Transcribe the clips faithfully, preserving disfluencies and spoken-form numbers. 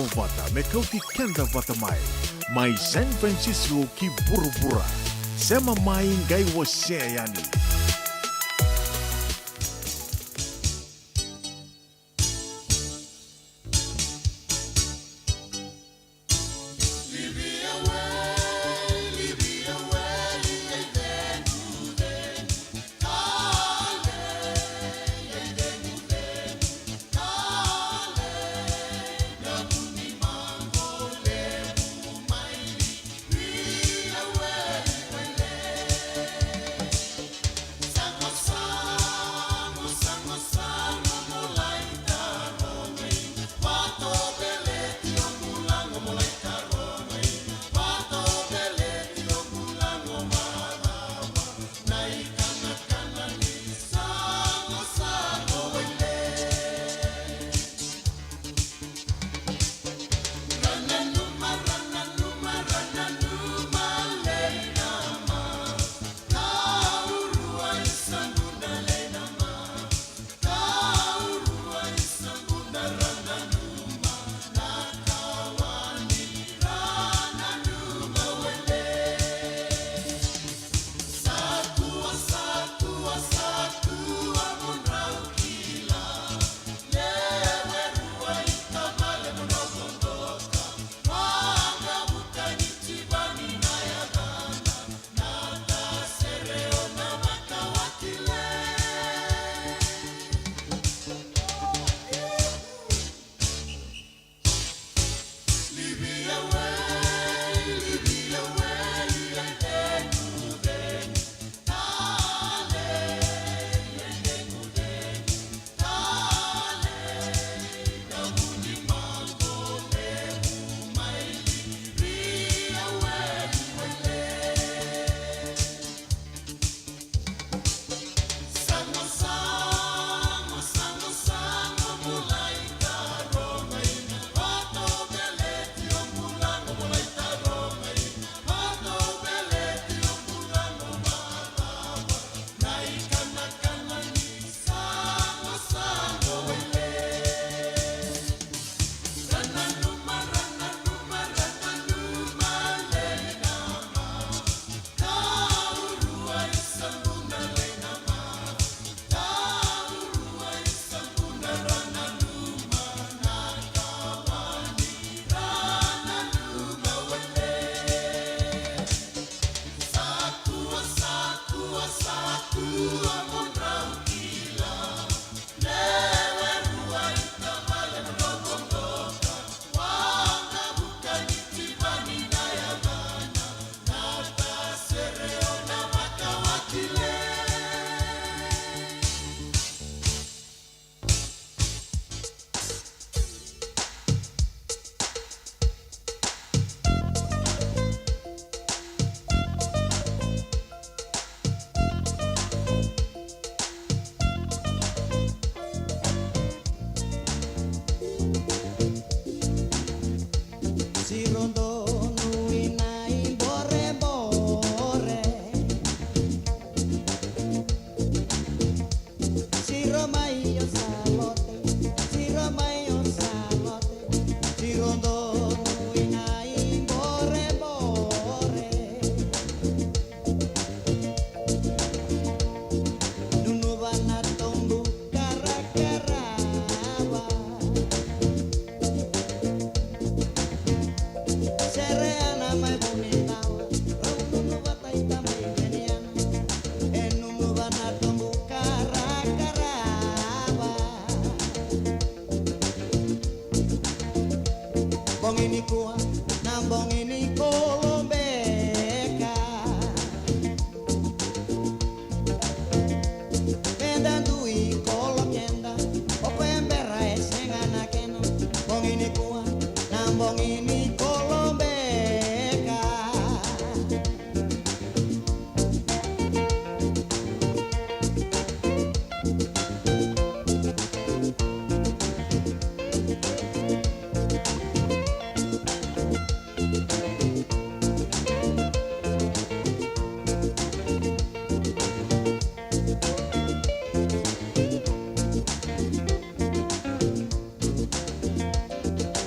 Vata me kauti keda vata mai, mai San Francisco ki vuravura. Sema mai, qai wasea yani. Bogi nikua na bogi ni kolobeka. Keda dui kolo keda, o koya bera e sega na kena. Bogi nikua na bogi ni kolobeka.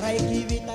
Rai ki vita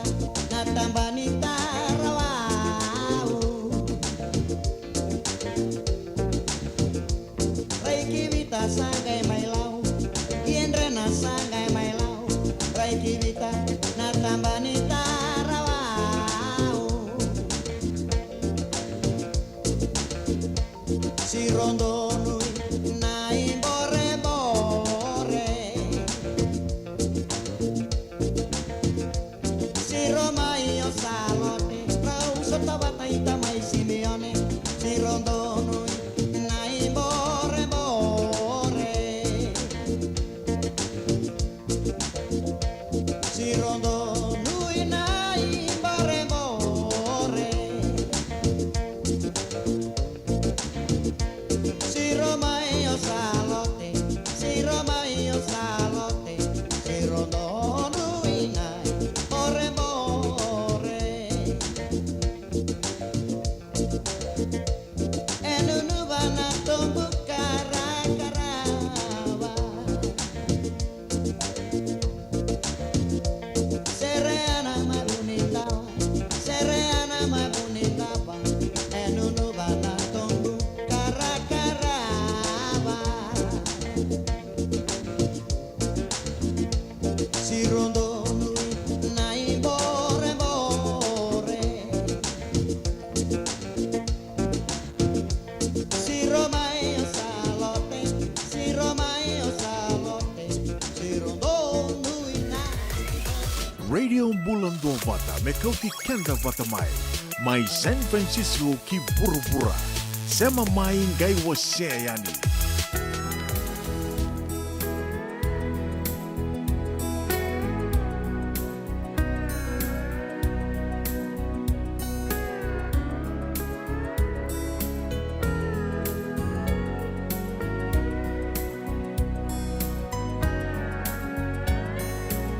Duavata me kauti keda vata mai, mai San Francisco ki vuravura. Sema mai qai wasea yani.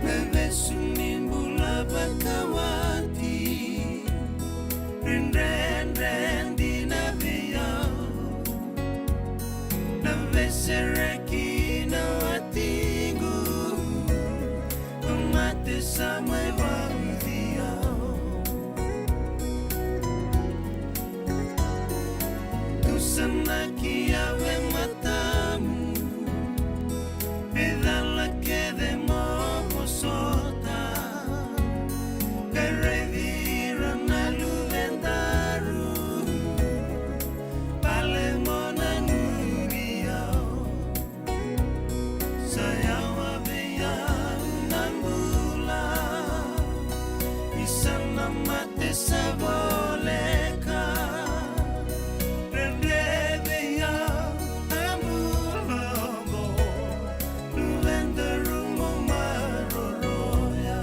Me vesu ni bula vakawati, ridredre dina vei au. Na vesereki na watiqu, na mate sa mai vauci au. Tusanaki au e matamu, e cala kece mo vosota. Qai raici ira na luvedaru, vale mo nanumi au. Sa yawa vei au na bula, isa na mate sa voleka. Dredre vei au na bula oqo, luvedaru mo maroroya.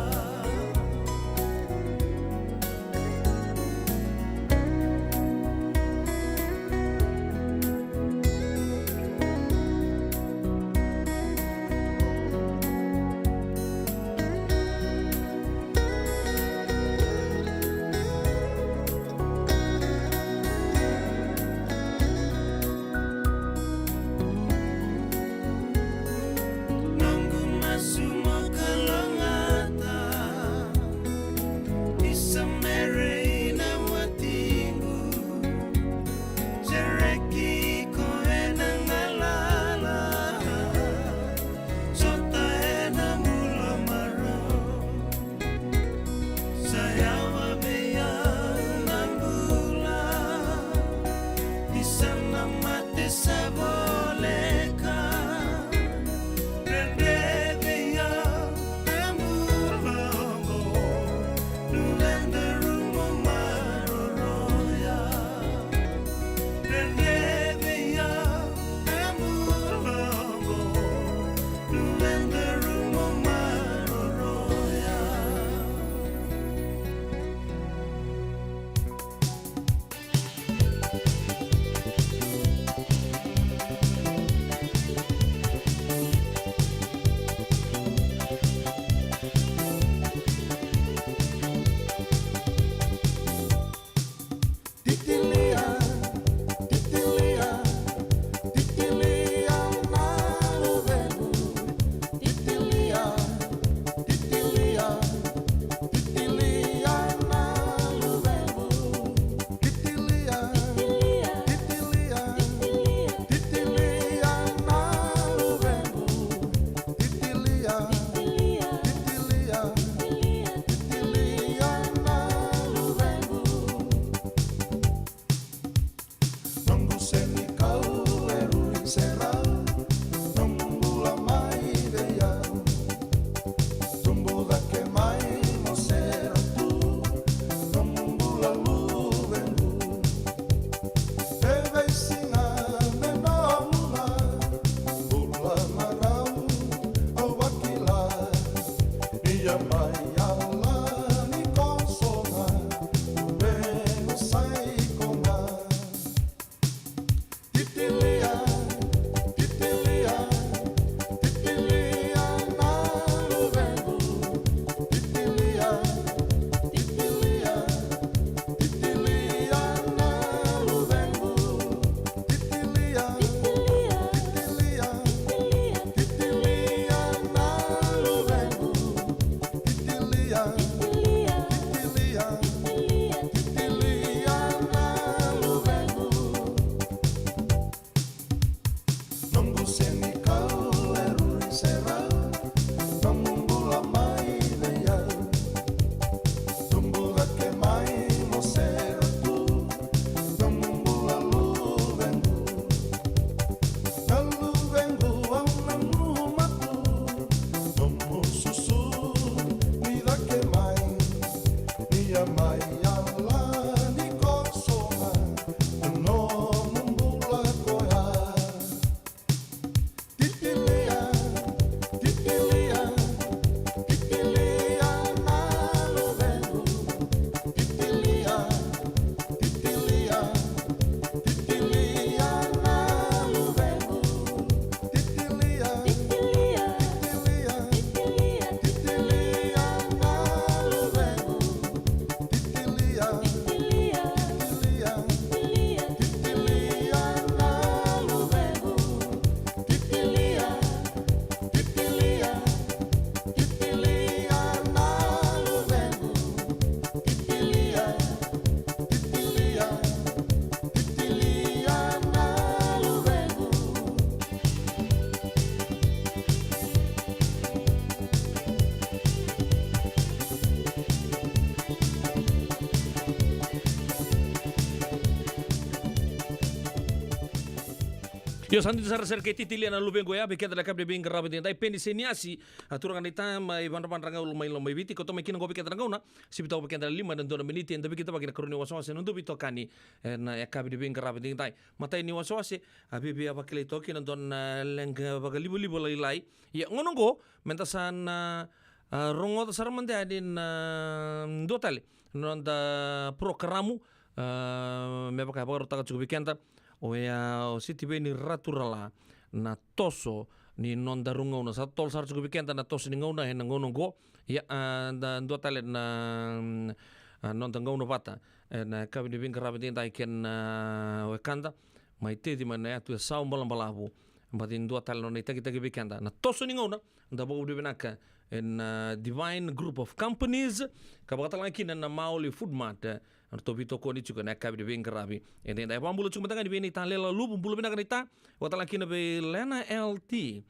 Io, sa dina sara, sere kei titilia na luvequ oya vei keda na yakavi ni veiqaravi edaidai. Peni Seniasi, a turaga naita mai Vadravadra ga, Ulu mai Lomaiviti, kauta mai kina qo vei keda na gauna. Sivitaka vei keda na lima ena dua na miniti, eda viki cava kina karua ni wasewase, na dua veitokani ena yakavi ni veiqaravi edaidai. Matai ni wasewase, a viavia vakilai toka kina dua na leqa vakalivaliva lailai. Ia gauna qo, meda sa na, a, rogoca sara mada yani na dua tale na noda porokaramu, a, me vaka e vakarautaka tiko vei keda oya o Sitiveni Raturala, na toso ni nodaru gauna. Sa totolo sara tiko vei keda na toso ni gauna ena gauna qo. Ia, a, da dua tale na, mm, a, noda gauna vata ena yakavi ni veiqaravi edaidai kei na wekada mai Teci, mai na yatu e Saubalavu. Baleta ni dua tale na nona itakitaki vei keda na toso ni gauna, da vakavinavinaka ena, a, Divine Group of Companies, ka vakatalega kina na Maoli Food Mart, e, eratou veitokoni tiko ena yakavi ni veiqaravi edaidai. Vakabula tiko mada ga yani vei naita Lela Luvu, bula vinaka naita. Vakatalega kina vei Lena L T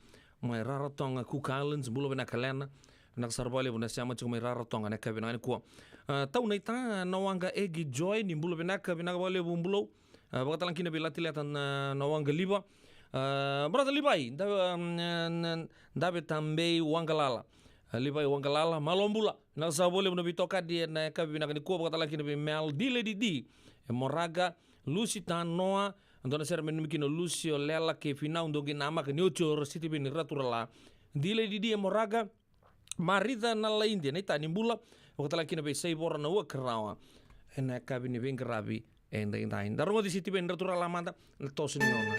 mai Rarotonga, Cook Islands, bula vinaka Lena. Vinaka sara vakalevu na sema tiko mai Rarotonga ena yakavi vinaka nikua. A, tau naita, na waqa Egi Joy, ni bula vinaka, vinaka vakalevu bulou. A, vakatalega kina vei Latileta na, na waqa Liva. A, brother Livai, da, a, na, na, Dave Tabei Waqalala. A, Livai Waqalala, malo bula. Vinaka sara vakalevu na veitokani ena yakavi vinaka nikua, vakatalega kina vei Mel, D Lady D, e Moraga, Lusi Tanoa, dua na sere me nanumi kina o Lusi, o Lela kei Finau, dou qai namaka ni oti o Sitiveni Raturala. D Lady D e Moraga, Marica Nalaidi, naita ni bula, vakatalega kina vei Saivora na Uakarawa. Ena yakavi ni veiqaravi edaidai. Da rogoci Sitiveni Raturala mada, na toso ni gauna.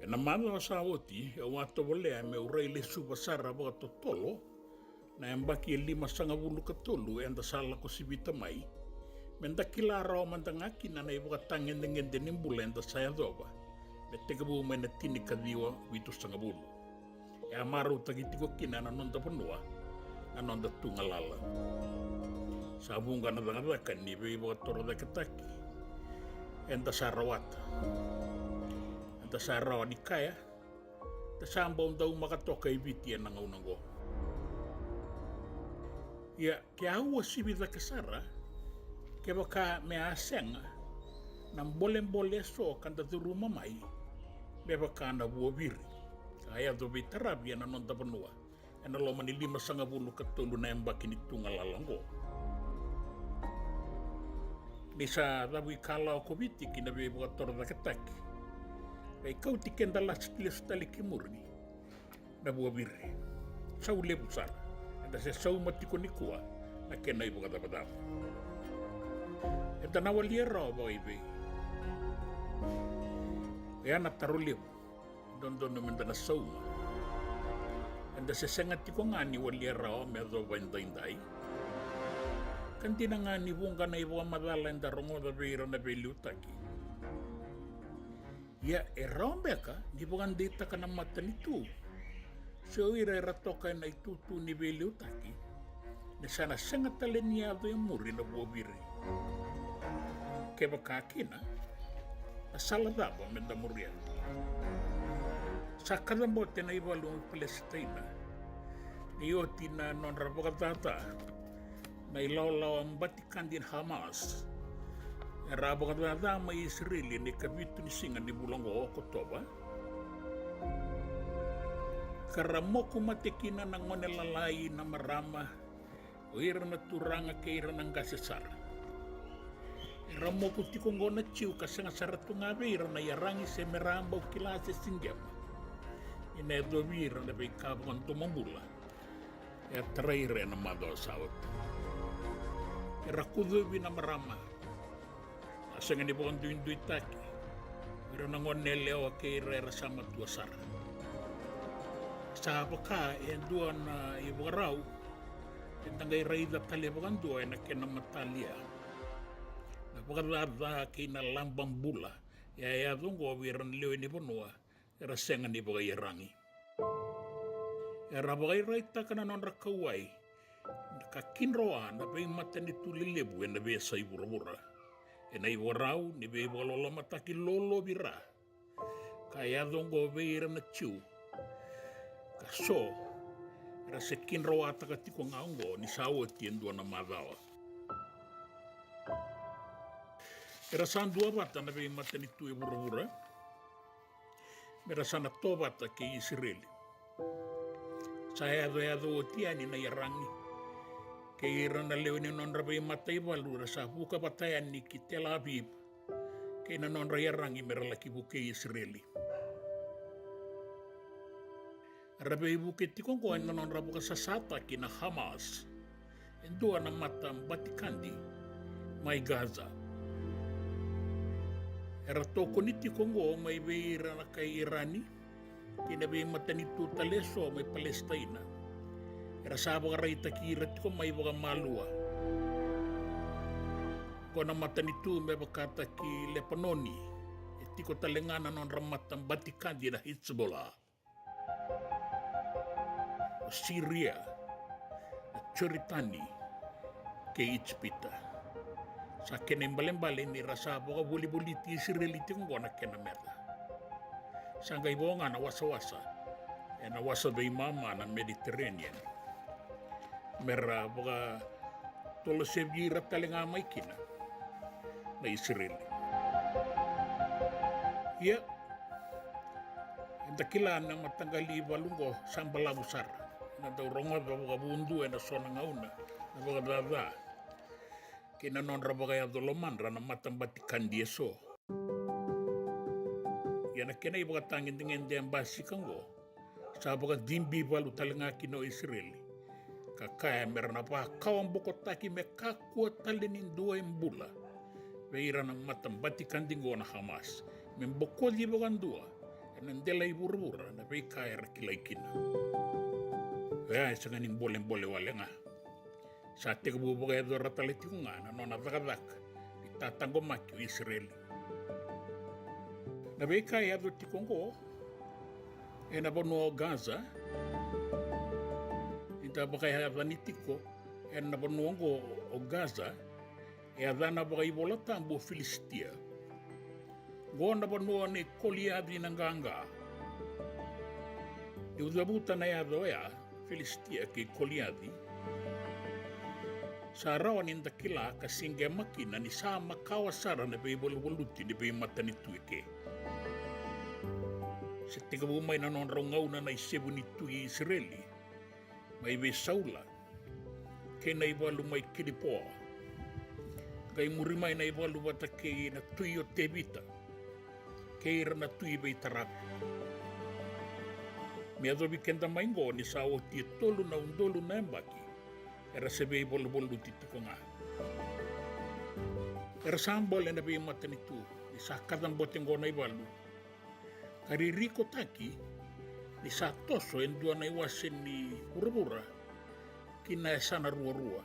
Ena macawa sa oti, au a tovolea meu railesuva sara vakatotolo na yabaki e limasagavulu ka tolu eda sa lako sivita mai, meda kila rawa mada ga kina na ivakatagedegede ni bula eda sa yacova me tekivu mai na tinikaciwa vitusagavulu. E a marautaki tiko kina na noda vanua na noda tugalala. Sa vuqa na cakacaka ni veivakatorocaketaki eda sa rawata. Eda sa rawa ni kaya, eda sa bau daumaka toka e Viti ena gauna oqo. Ia, ke a uasivi cake sara, kevaka me a sega na bolebole eso ka da curuma mai, me vaka na vuaviri ka yaco veitaravi ena noda vanua ena loma ni limasagavulu ka tolu na yabaki ni tugalala oqo. Ni sa cavuikalawa ko Viti ki na veivakatorocaketaki, qai kauti keda lasi lesu tale ki muri na vuaviri. Sau levu sara, eda se sauma tiko nikua na kena ivakacavacava. Eda na walia rawa vakaivei? Oya na taro levu e dodonu meda na sauma. Eda se sega tiko ga ni walia rawa me yacova edaidai? Ka dina ga ni vuqa na ivakamacala eda rogoca vei ira na veiliutaki. Ia e rawa beka ni vakadeitaka na matanitu se o ira era toka ena itutu ni veiliutaki ni sa na sega tale ni yaco e muri na vuaviri. Kevaka kina, na sala cava meda muria? Sa kacabote na ivalu mai Palesitaina ni oti na nodra vakacaca na ilawalawa bati kadi na Hamas era a vakacaca mai Isireli ena ikavitu ni siga ni vula oqo o Okotova, ka ra moku mate kina na gone lalai, na marama, o ira na turaga kei ira na qase sara. Era moku tiko oqo na Jiu ka sega sara tu ga vei ira na iyaragi se me ra bau kila se siqema ni na yacovi ira na veika vakadomobula e a tarai ira ena macawa sa oti. Era kucuvi na marama, a sega ni vakaduiduitaki o ira na gone yalewa kei ira era sa matua sara. Sa vaka e dua na ivakarau eda qai raica tale vakadua ena kena matalia na vakacaca kei na laba bula e a yaco oqo vei ira na lewe ni vanua era sega ni vakaiyaragi. Era vakairaitaka na nodra kauwai ka kidroa na veimatanitu lelevu ena veiyasai vuravura ena ivakarau ni veivakalolomataki lolovi ra ka yaco oqo vei ira na Jiu. Ka so era se kidrowataka tiko ga oqo ni sa oti e dua na macawa. Era sa dua vata na veimatanitu e vuravura me ra sa na to vata kei Isireli. Sa yacoyaco oti yani na iyaragi kei ira na lewe ni nodra veimataivalu era sa vuka vata yani ki Tel Aviv kei na nodra iyaragi me ra laki vukei Isireli. Era veivuke tiko oqo ena nodra vakasasataki na Hamas, e dua na matabatikadi mai Gaza. Era tokoni tiko oqo mai vei ira na kai Irani kei na veimatanitu tale eso mai Palesitaina. Era sa vakaraitaki ira tiko mai vakamalua. Ko na matanitu me vakataki Lepanoni, e tiko tale ga na nodra matabatikadi na Hezbollah. O Siria, na Joritani, kei Ijipita. Sa kena ibalebale ni ra sa vakavolivoliti Isireli tiko oqo na kena meca. Sa qai vo ga na wasawasa ena wasa veimama na Mediterranean me ra vakatolosevi ira tale ga mai kina na Isireli. Ia, eda kila na mataqali ivalu oqo sa balavu sara, ena dau rogoca vakavudua ena so na gauna na vakacaca kei na nodra vakayaco lomadra na matabatikadi eso. Ia na kena ivakatagedegede e basika oqo, sa vakadibi valu tale ga kina o Isireli, ka kaya me ra na vakawabokotaki me kakua tale ni dua e bula vei ira na matabatikadi oqo na Hamas, me bokoci vakadua ena dela i vuravura na veika era kilai kina. Oya e sega ni bolebole wale ga. Sa tekivu vakayacora tale tiko ga na nona cakacaka ni tataqomaki o Isireli. Na veika e yaco tiko oqo ena vanua o Gaza, ni da vakayacani tiko ena vanua oqo o Gaza, e yacana vakaivolatabu o Filisitia. Oqo na vanua nei Koliaci na qaqa. Niu cavuta na yaca oya, Filisitia kei Koliaci, sa rawa ni da kila ka siqema kina ni sa makawa sara na veivaluvaluti ni veimatanitu eke. Se tekivu mai na nodrau gauna na isevu ni tui Isireli mai vei Saula kei na ivalu mai Kilipoa, qai muri mai na ivalu vata kei na tui o Tevita kei ira na tui veitaravi. Me yacovi keda mai oqo ni sa oti e tolu na udolu na yabaki era se veivaluvaluti tiko ga. Era sa bole na veimatanitu ni sa kacabote oqo na ivalu, ka ririkotaki ni sa toso e dua na iwase ni vuravura ki na yasana ruarua.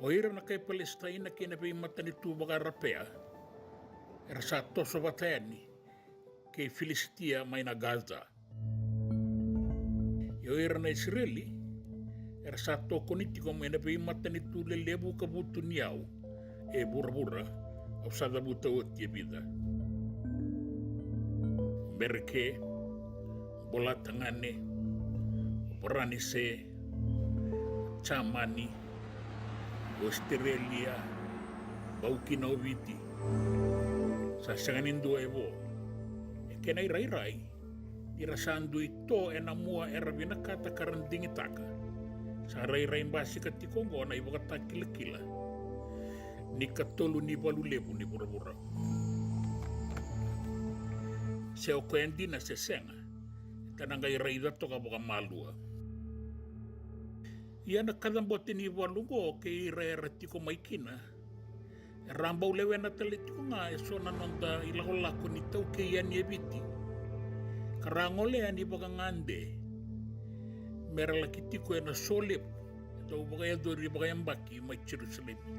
O ira na kai Palesitaina kei na veimatanitu vakaErapea era sa toso vata yani kei Filisitia mai na Gaza. Ia o ira na Isireli era sa tokoni tiko mai na veimatanitu lelevu ka vutuniyau e vuravura. Au sa cavuta oti e vica: o Mereke, o Bolatagane, o Varanise, o Jamani, o Ositerelia, bau kina o Viti. Sa sega ni dua e vo. E kena irairai, ni ra sa dui to ena mua era vinakata ka ra digitaka, sa rairai basika tiko oqo na ivakatakilakila ni ikatolu ni valu levu ni vuravura. Se o koya dina se sega, eda na qai raica toka vakamalua. Ia na kacabote ni valu oqo kei ira era tiko mai kina, era a bau lewena tale tiko ga e so na noda ilakolako ni taukei yani e Viti, ka ra gole yani vakagade me ra laki tiko ena so levu e dau vakayacori vakayabaki mai Jerusalemi.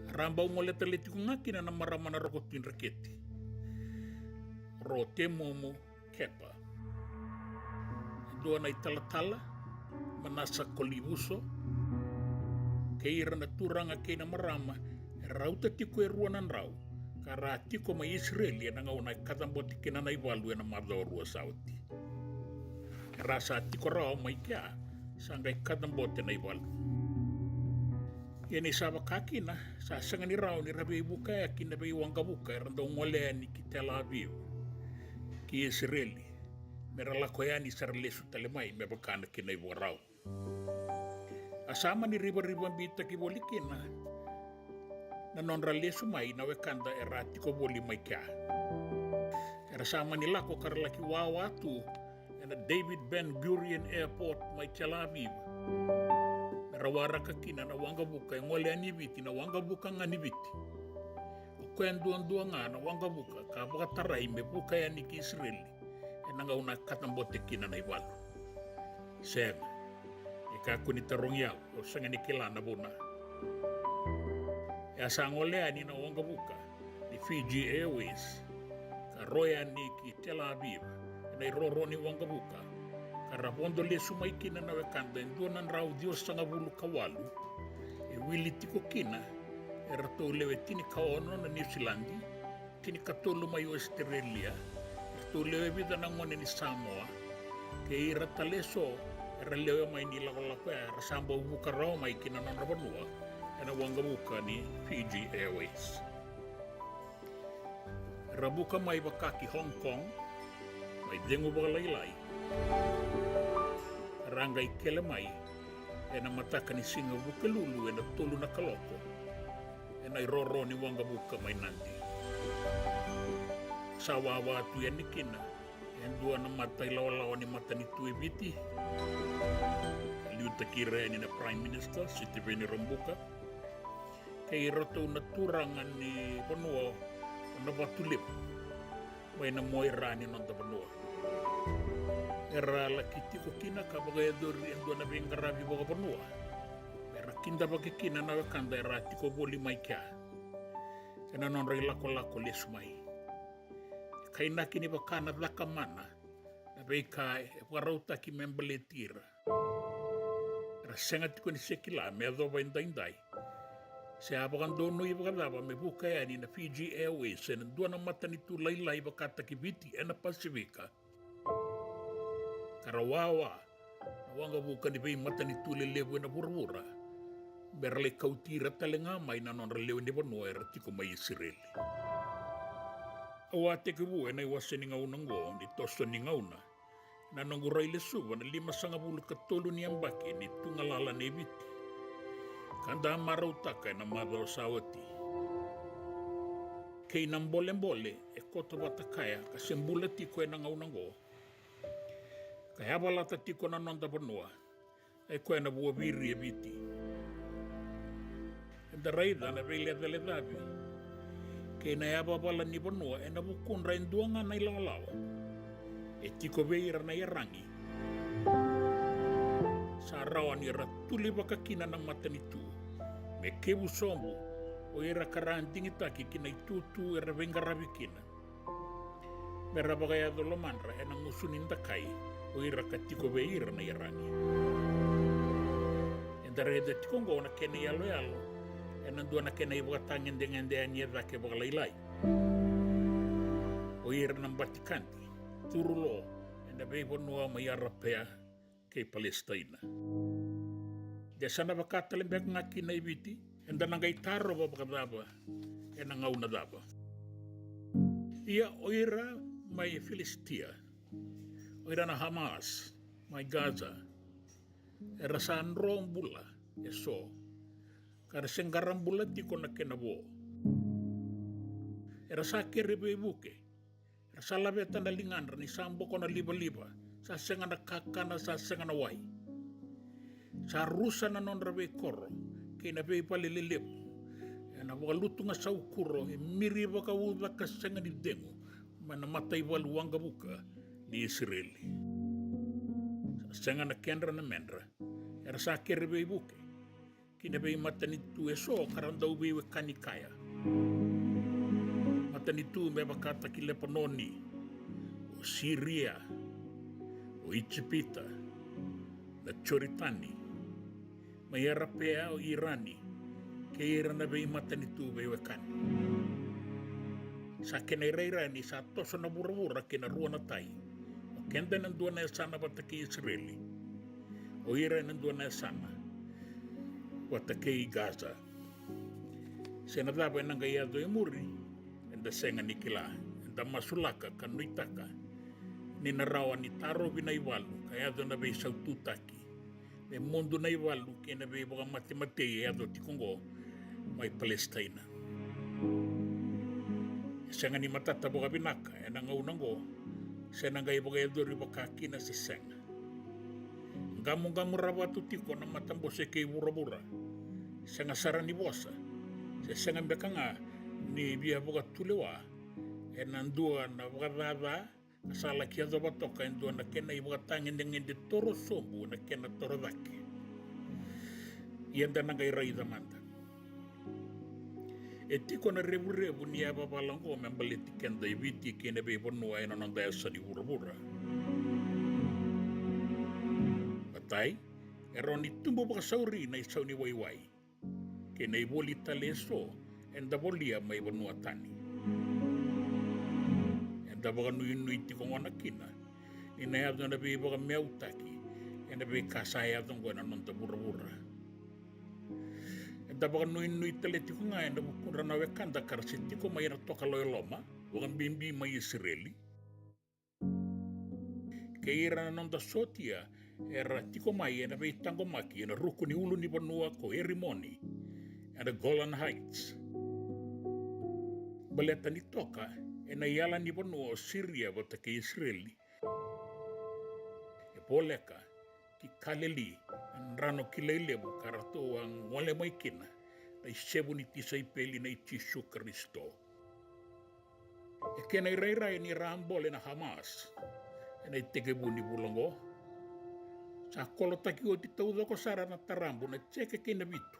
Era a bau gole tale tiko ga kina na marama na Roko Tui Dreketi, Ro Temomo Kepa, e dua na italatala, Manasa Kolivuso, kei ira na turaga kei na marama era rauta tiko e rua na drau, ka ra a tiko mai Isireli ena gauna e kacabote kina na ivalu ena macawa rua sa oti. Era sa tiko rawa mai kea, sa qai kacabote na ivalu. Ia ni sa vaka kina, sa sega ni rawa ni ra veivukayaki na veiwaqavuka era dau gole yani ki Tel Aviv, ki Isireli, me ra lako yani se ra lesu tale mai me vaka na kena ivakarau. A sa mani rivarivabitaki voli kina na nodra lesu mai na wekada era a tiko voli mai kea. Era sa mani lako ka ra laki wawa tu ena David Ben Gurion Airport mai Tel Aviv, me ra waraka kina na waqavuka e gole yani i Viti, na waqavuka ga ni Viti. O koya duadua ga na waqavuka ka vakatarai me vuka yani ki Isireli ena gauna e katabote kina na ivalu. Sega. Ni kakua ni tarogi au, au sega ni kila na vuna. E a sa gole yani na waqavuka ni Fiji Airways ka ro yani ki Tel Aviv ena iroro ni waqavuka, ka ra vodo lesu mai kina na wekada e dua na drau ciwasagavulu ka walu, e wili tiko kina e ratou lewe tinikaono na Niusiladi, tinikatolu mai Ositerelia, e ratou lewe vica na gone ni Samoa, kei ira tale eso era lewe mai ni lakolako ya era sa bau vuka rawa mai ki na nodra vanua ena waqavuka ni Fiji Airways. Era vuka mai vaka ki Hong Kong, mai cegu vakalailai, ra qai kele mai ena mataka ni siga Vukelulu ena tolu na kaloko, ena iroro ni waqavuka mai Nadi. Sa wawa tu yani kina e dua na mata ilawalawa ni matanitu e Viti, liutaki ira yani na Prime Minister Sitiveni Rabuka, kei iratou na turaga ni vanua o Navatulevu, mai na Moira ni noda vanua. Era laki tiko kina ka vakayacori e dua na veiqaravi vakavanua me ra kidavaki kina na wekada era a tiko voli mai kea ena nodra ilakolako lesu mai. E kainaki ni vaka na cakamana na veika e vakarautaki me baleti ira. Era sega tiko ni se kila me yacova edaidai se a vakadonui vakacava me vuka yani na Fiji Airways ena dua na matanitu lailai vakataki Viti ena Pasifika, ka ra wawa na waqavuka ni veimatanitu lelevu ena vuravura me ra lai kauti ira tale ga mai na nodra lewe ni vanua era tiko mai Isireli. Au a tekivu ena iwase ni gauna oqo ni toso ni gauna ena noqu rai lesuva na limasagavulu ka tolu ni yabaki ni tu galala nei Viti, ka da marautaka ena macawa sa oti. Kei na bolebole e koto vata kaya ka se bula tiko ena gauna oqo, ka yavalata tiko na noda vanua, e koya na vuaviri e Viti. Eda raica na veilecalecavi kei na yavavala ni vanua ena vukudra e dua ga na ilawalawa. E tiko vei ira na iyaragi sa rawa ni ra tulivaka kina na matanitu me kevu sobu o ira ka ra digitaki ki na itutu era veiqaravi kina, me ra vakayaco lomadra ena gusu ni dakai o ira ka tiko vei ira na iyaragi. Eda raica tiko oqo na kena iyaloyalo ena dua na kena ivakatagedegede yani e cake vakalailai. O ira na batikadi, curu lo ena veivanua mai Arapea kei Palesitaina. De sa na vaka tale beka ga kina i Viti, eda na qai tarova vakacava ena gauna cava? Ia o ira mai Filisitia, o ira na Hamas mai Gaza, era sa dro bula eso, ka ra se qara bula tiko na kena vo. Era sa kere veivuke, era sa laveta na ligadra ni sa boko na livaliva, sa sega na kakana, sa sega na wai. Sa rusa na nodra veikoro kei na veivale lelevu ena vakalutuga saukuro e miri vakauca ka sega ni cegu mai na mataivalu waqavuka ni Isireli. Sa sega na kedra na medra, era sa kere veivuke ki na veimatanitu eso ka ra dau veiwekani kaya. Matanitu me vakataki Lepanoni, o Siria, o Ijipita, na Joritani, mai Arapea, o Irani, kei ira na veimatanitu veiwekani. Sa kena irairai ni sa toso na vuravura ki na rua na tai, o keda ena dua na yasana vata kei Isireli, o ira ena dua na yasana. vata kei Gaza. Se na cava ena qai yaco e muri, eda sega ni kila. Eda masulaka ka nuitaka ni na rawa ni tarovi na ivalu ka yaco na veisaututaki me mudu na ivalu kei na veivakamatematei e yaco tiko oqo mai Palesitaina. E sega ni matata vakavinaka ena gauna oqo se na qai vakayacori vaka kina se sega. Qamuqamu ravatu tiko na matabose kei vuravura. Sega sara ni vosa se sega beka ga ni via vakatulewa ena dua na vakacaca ka sa laki yacova toka e dua na kena ivakatagedegede toro sobu na kena toro cake. Ia da na qai raica mada. E tiko na revurevu ni yavavala oqo me baleti keda e Viti kei na veivanua ena noda yasa ni vuravura. Matai, e rawa ni tubu vakasauri na isau ni waiwai kei na ivoli tale eso eda volia mai vanua tani. Eda vakanuinui tiko gona kina ni na yaco na veivakameautaki ena veika sa yaco oqo ena noda vuravura. Eda vakanuinui tale tiko ga ena vukudra na wekada ka ra se tiko mai ena tokalau e loma, vakabibi mai Isireli, kei ira na noda sotia era tiko mai ena veitaqomaki ena ruku ni ulunivanua ko Erimoni ena Golan Heights, baleta ni toka ena iyala ni vanua o Siria vata kei Isireli. E voleka ki Kaleli, na drano kilai levu ka ratou a gole mai kina na isevu ni tisaipeli nei Jisu Karisito. E kena irairai ni ra a bole na Hamas ena itekivu ni vula oqo. Sa kolotaki oti taucoko sara na tarabu na jeke kei na vitu.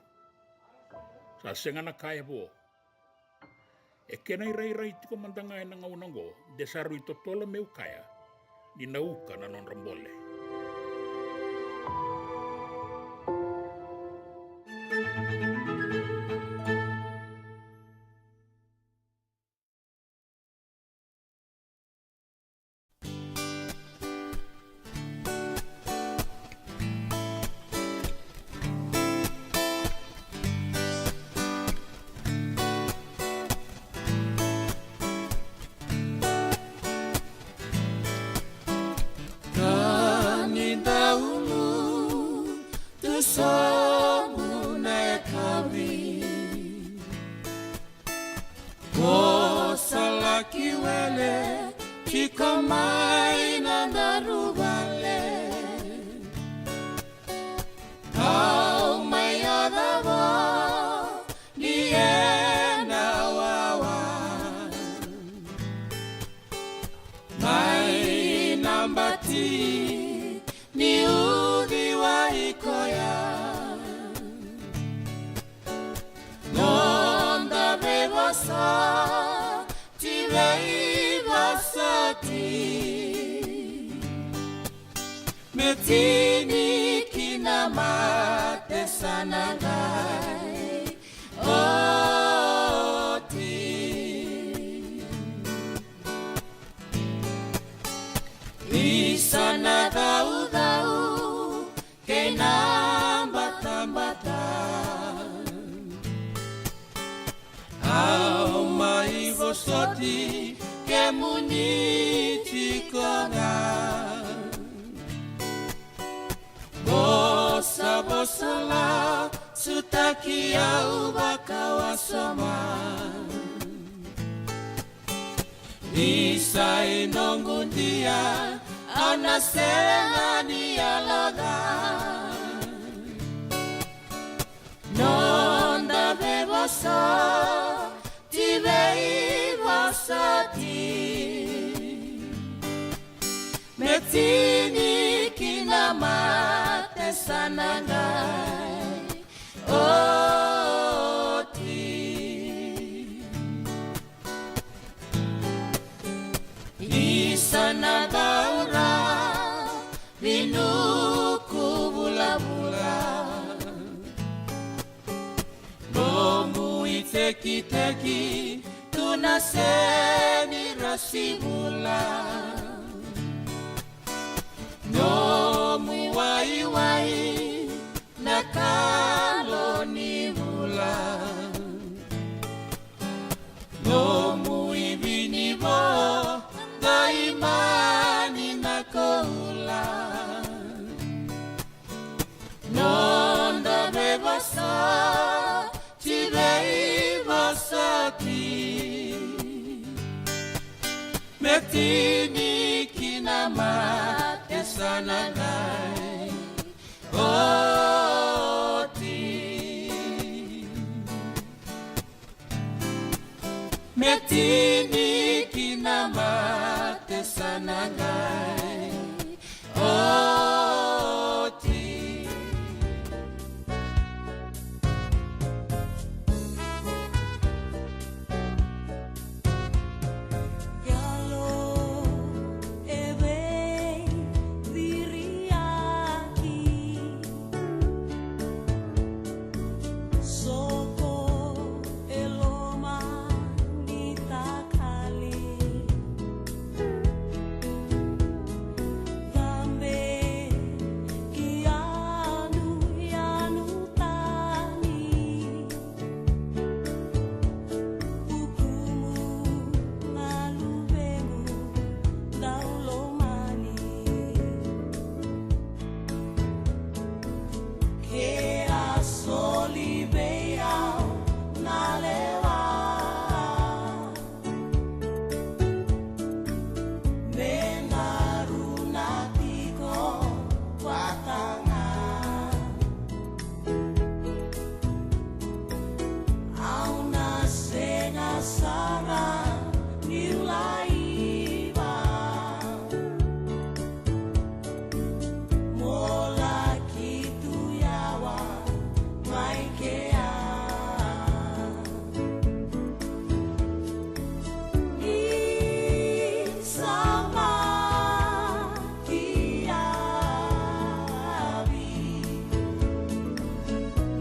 Sa sega na ka e vo. E kena irairai tiko mada ga ena gauna oqo de sa rui totolo meu kaya ni na uka na nodra bole. Ka ni dau lutu sobu na yakavi, ko sa laki wele tiko mai na daru vale. Au mai yaco vo ni ena wawa mai na bati ni uciwai koya. Noda veivosoti, veivosoti me tini ki na mate sa na qai oti. Isa na caucau kei na batabata. Au mai vosoti kemuni tiko ga. Vosa, vosa lasutaki au vakawasoma. Isa i noqu dia, au na sega ni yaloca. Noda veivosoti, veivosoti me tini ki na mate sa na qai oti. Isa na daura vinuku vulavula. Nomu itekiteki tu na seni rasivula. Nomu waiwai na ka lo Tini kina mate sa na qai oti. Me tini kina mate sa na qai oti. Yalo e veiciriyaki, soko e loma ni takali. Cabe ki yanuyanu tani. Vukumu na luvemu dau lomani. Ke a soli vei au na lewa, me na runa tiko vata ga. Au na sega sara niu laiva. Mo laki tu yawa mai kea. Ni sa maki yavi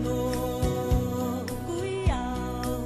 noqu iyau.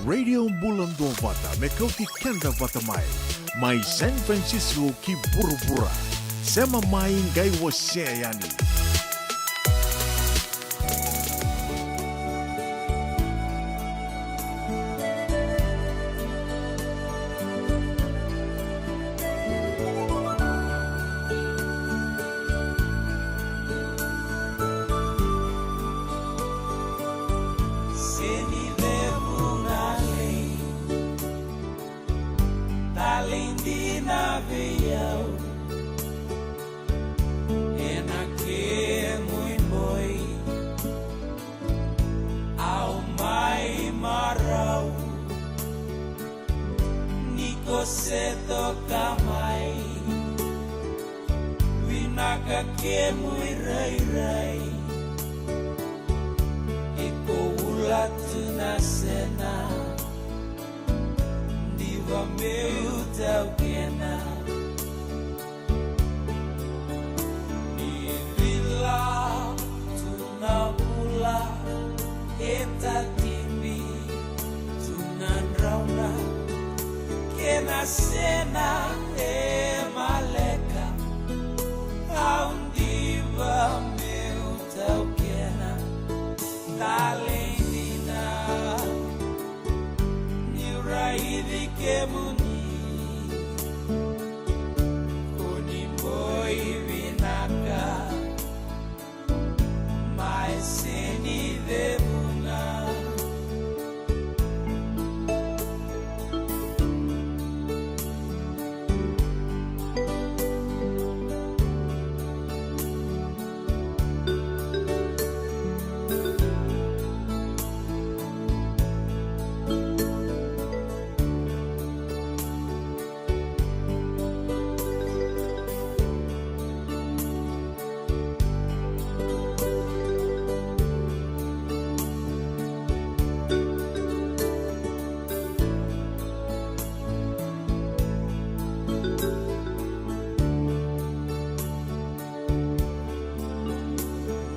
Radio Bula Duavata, me kauti keda vata mai. Mai San Francisco ki vuravura. Sema mai qai wasea yani. Seni levu na lei, talei dina vei au. Ena kemu iboi au mai marau. Ni ko se toka mai, vinaka kemu irairai. Iko ula tu sena, diva meu taukena. Ni vila tu na vula, e tatibi tu na drauna, kena sena e maleka, au diva meu taukena. Talei dina, niu raici kemuni, ko ni boi vinaka, mai seni cevuna.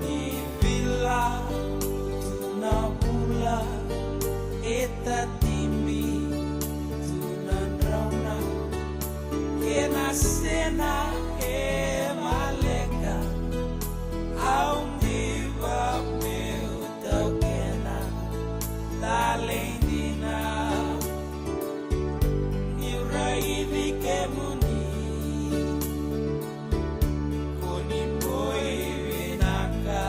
Ni vila tu na vula, e tatibi tu na drauna, kena sena e maleka, au diva meu taukena. Talei dina, niu raici kemuni, ko ni boi vinaka,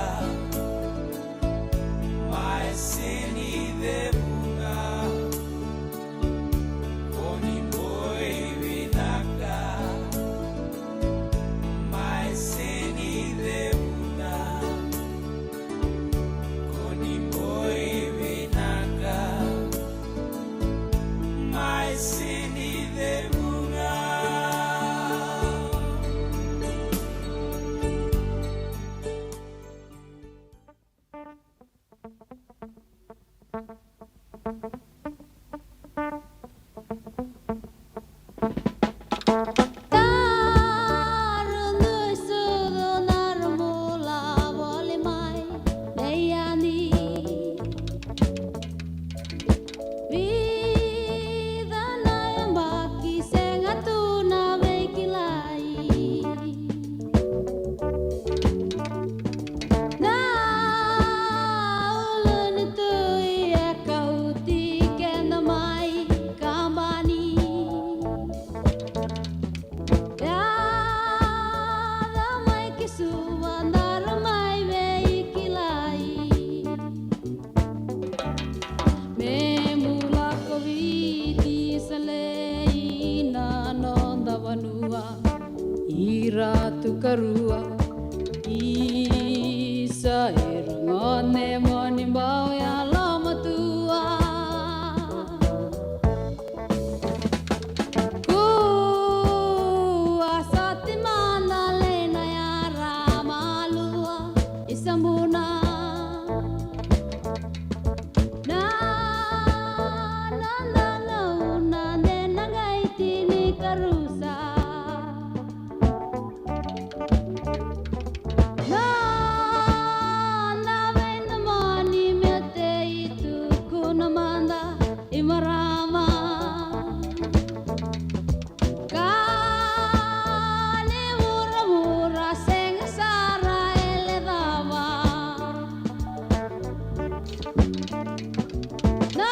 mai seni cevuna. Ko ni boi vinaka, mai seni cevuna. Ko ni boi vinaka, mai seni cevuna. Vica na yabaki sega tu na veikilai. Na ulu ni tui e kauti keda mai kabani. Yaco mai ki Suva, daru mai veikilai. Me bula ko Viti, sa lei na noda vanua. I Ratu Karua, isa, era gone mo ni bau yalomatua. Kua soti mada lei na yara malua i Sabuna. Na, na, na, na, na, de na qai tini karusa. Na, na veidomoni me tei tukuna mada i marama. Ka ni vuravura sega sara e lecava. Na,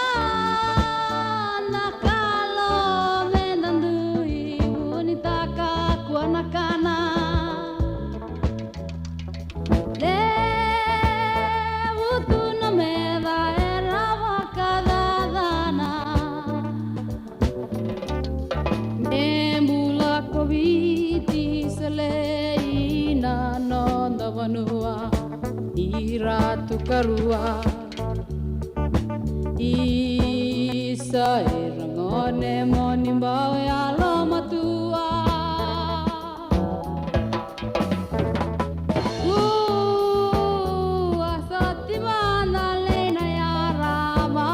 na kalo me da dui vunitaka kua na kana. Levu tu na meca era vakacacana. Me bula ko Viti, sa lei na noda vanua. I Ratu Karua, isa, era gone mo ni bau yalomatua. Kua soti mada lei na yara ma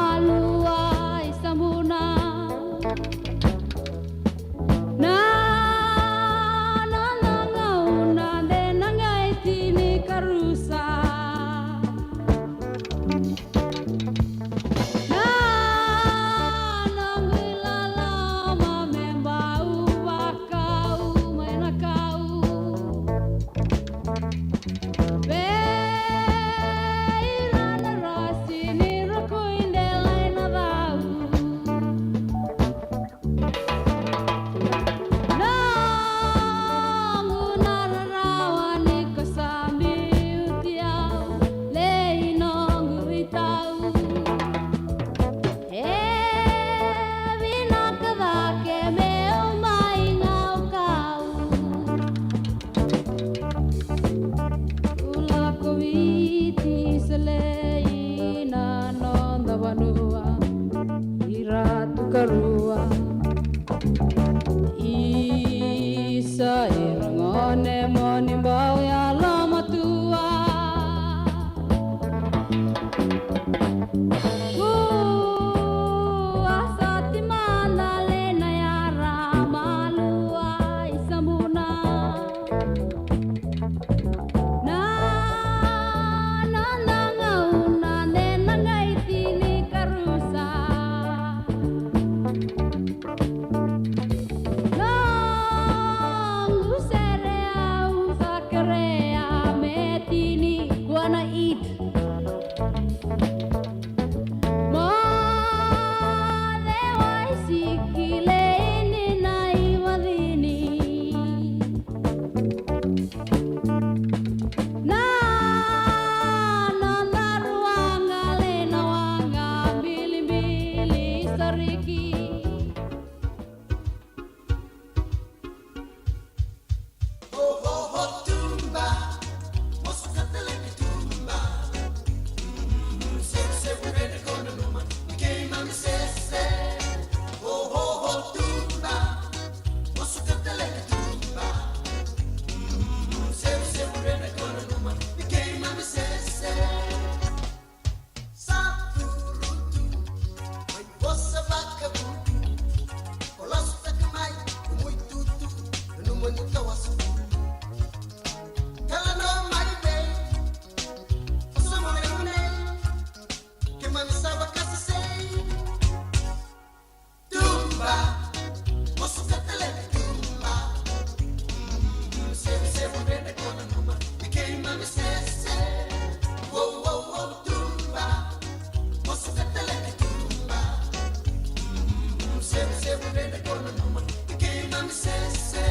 tariki. Sa turutu mai vosa vakavuku, o lasutaka mai o muitutu, nanuma ni tawasa bulu. Talanoa mai vei o sa mole gone, keimami sa vakasesei. Tumba, mosu ka tale ni tumba. Mm, sevu, sevu, rede, kona, numa, i keimami sese. Wow, wow, wow, tumba, mosu ka tale ni tumba. Mm, sevu, sevu, rede, kona, numa, i keimami sese.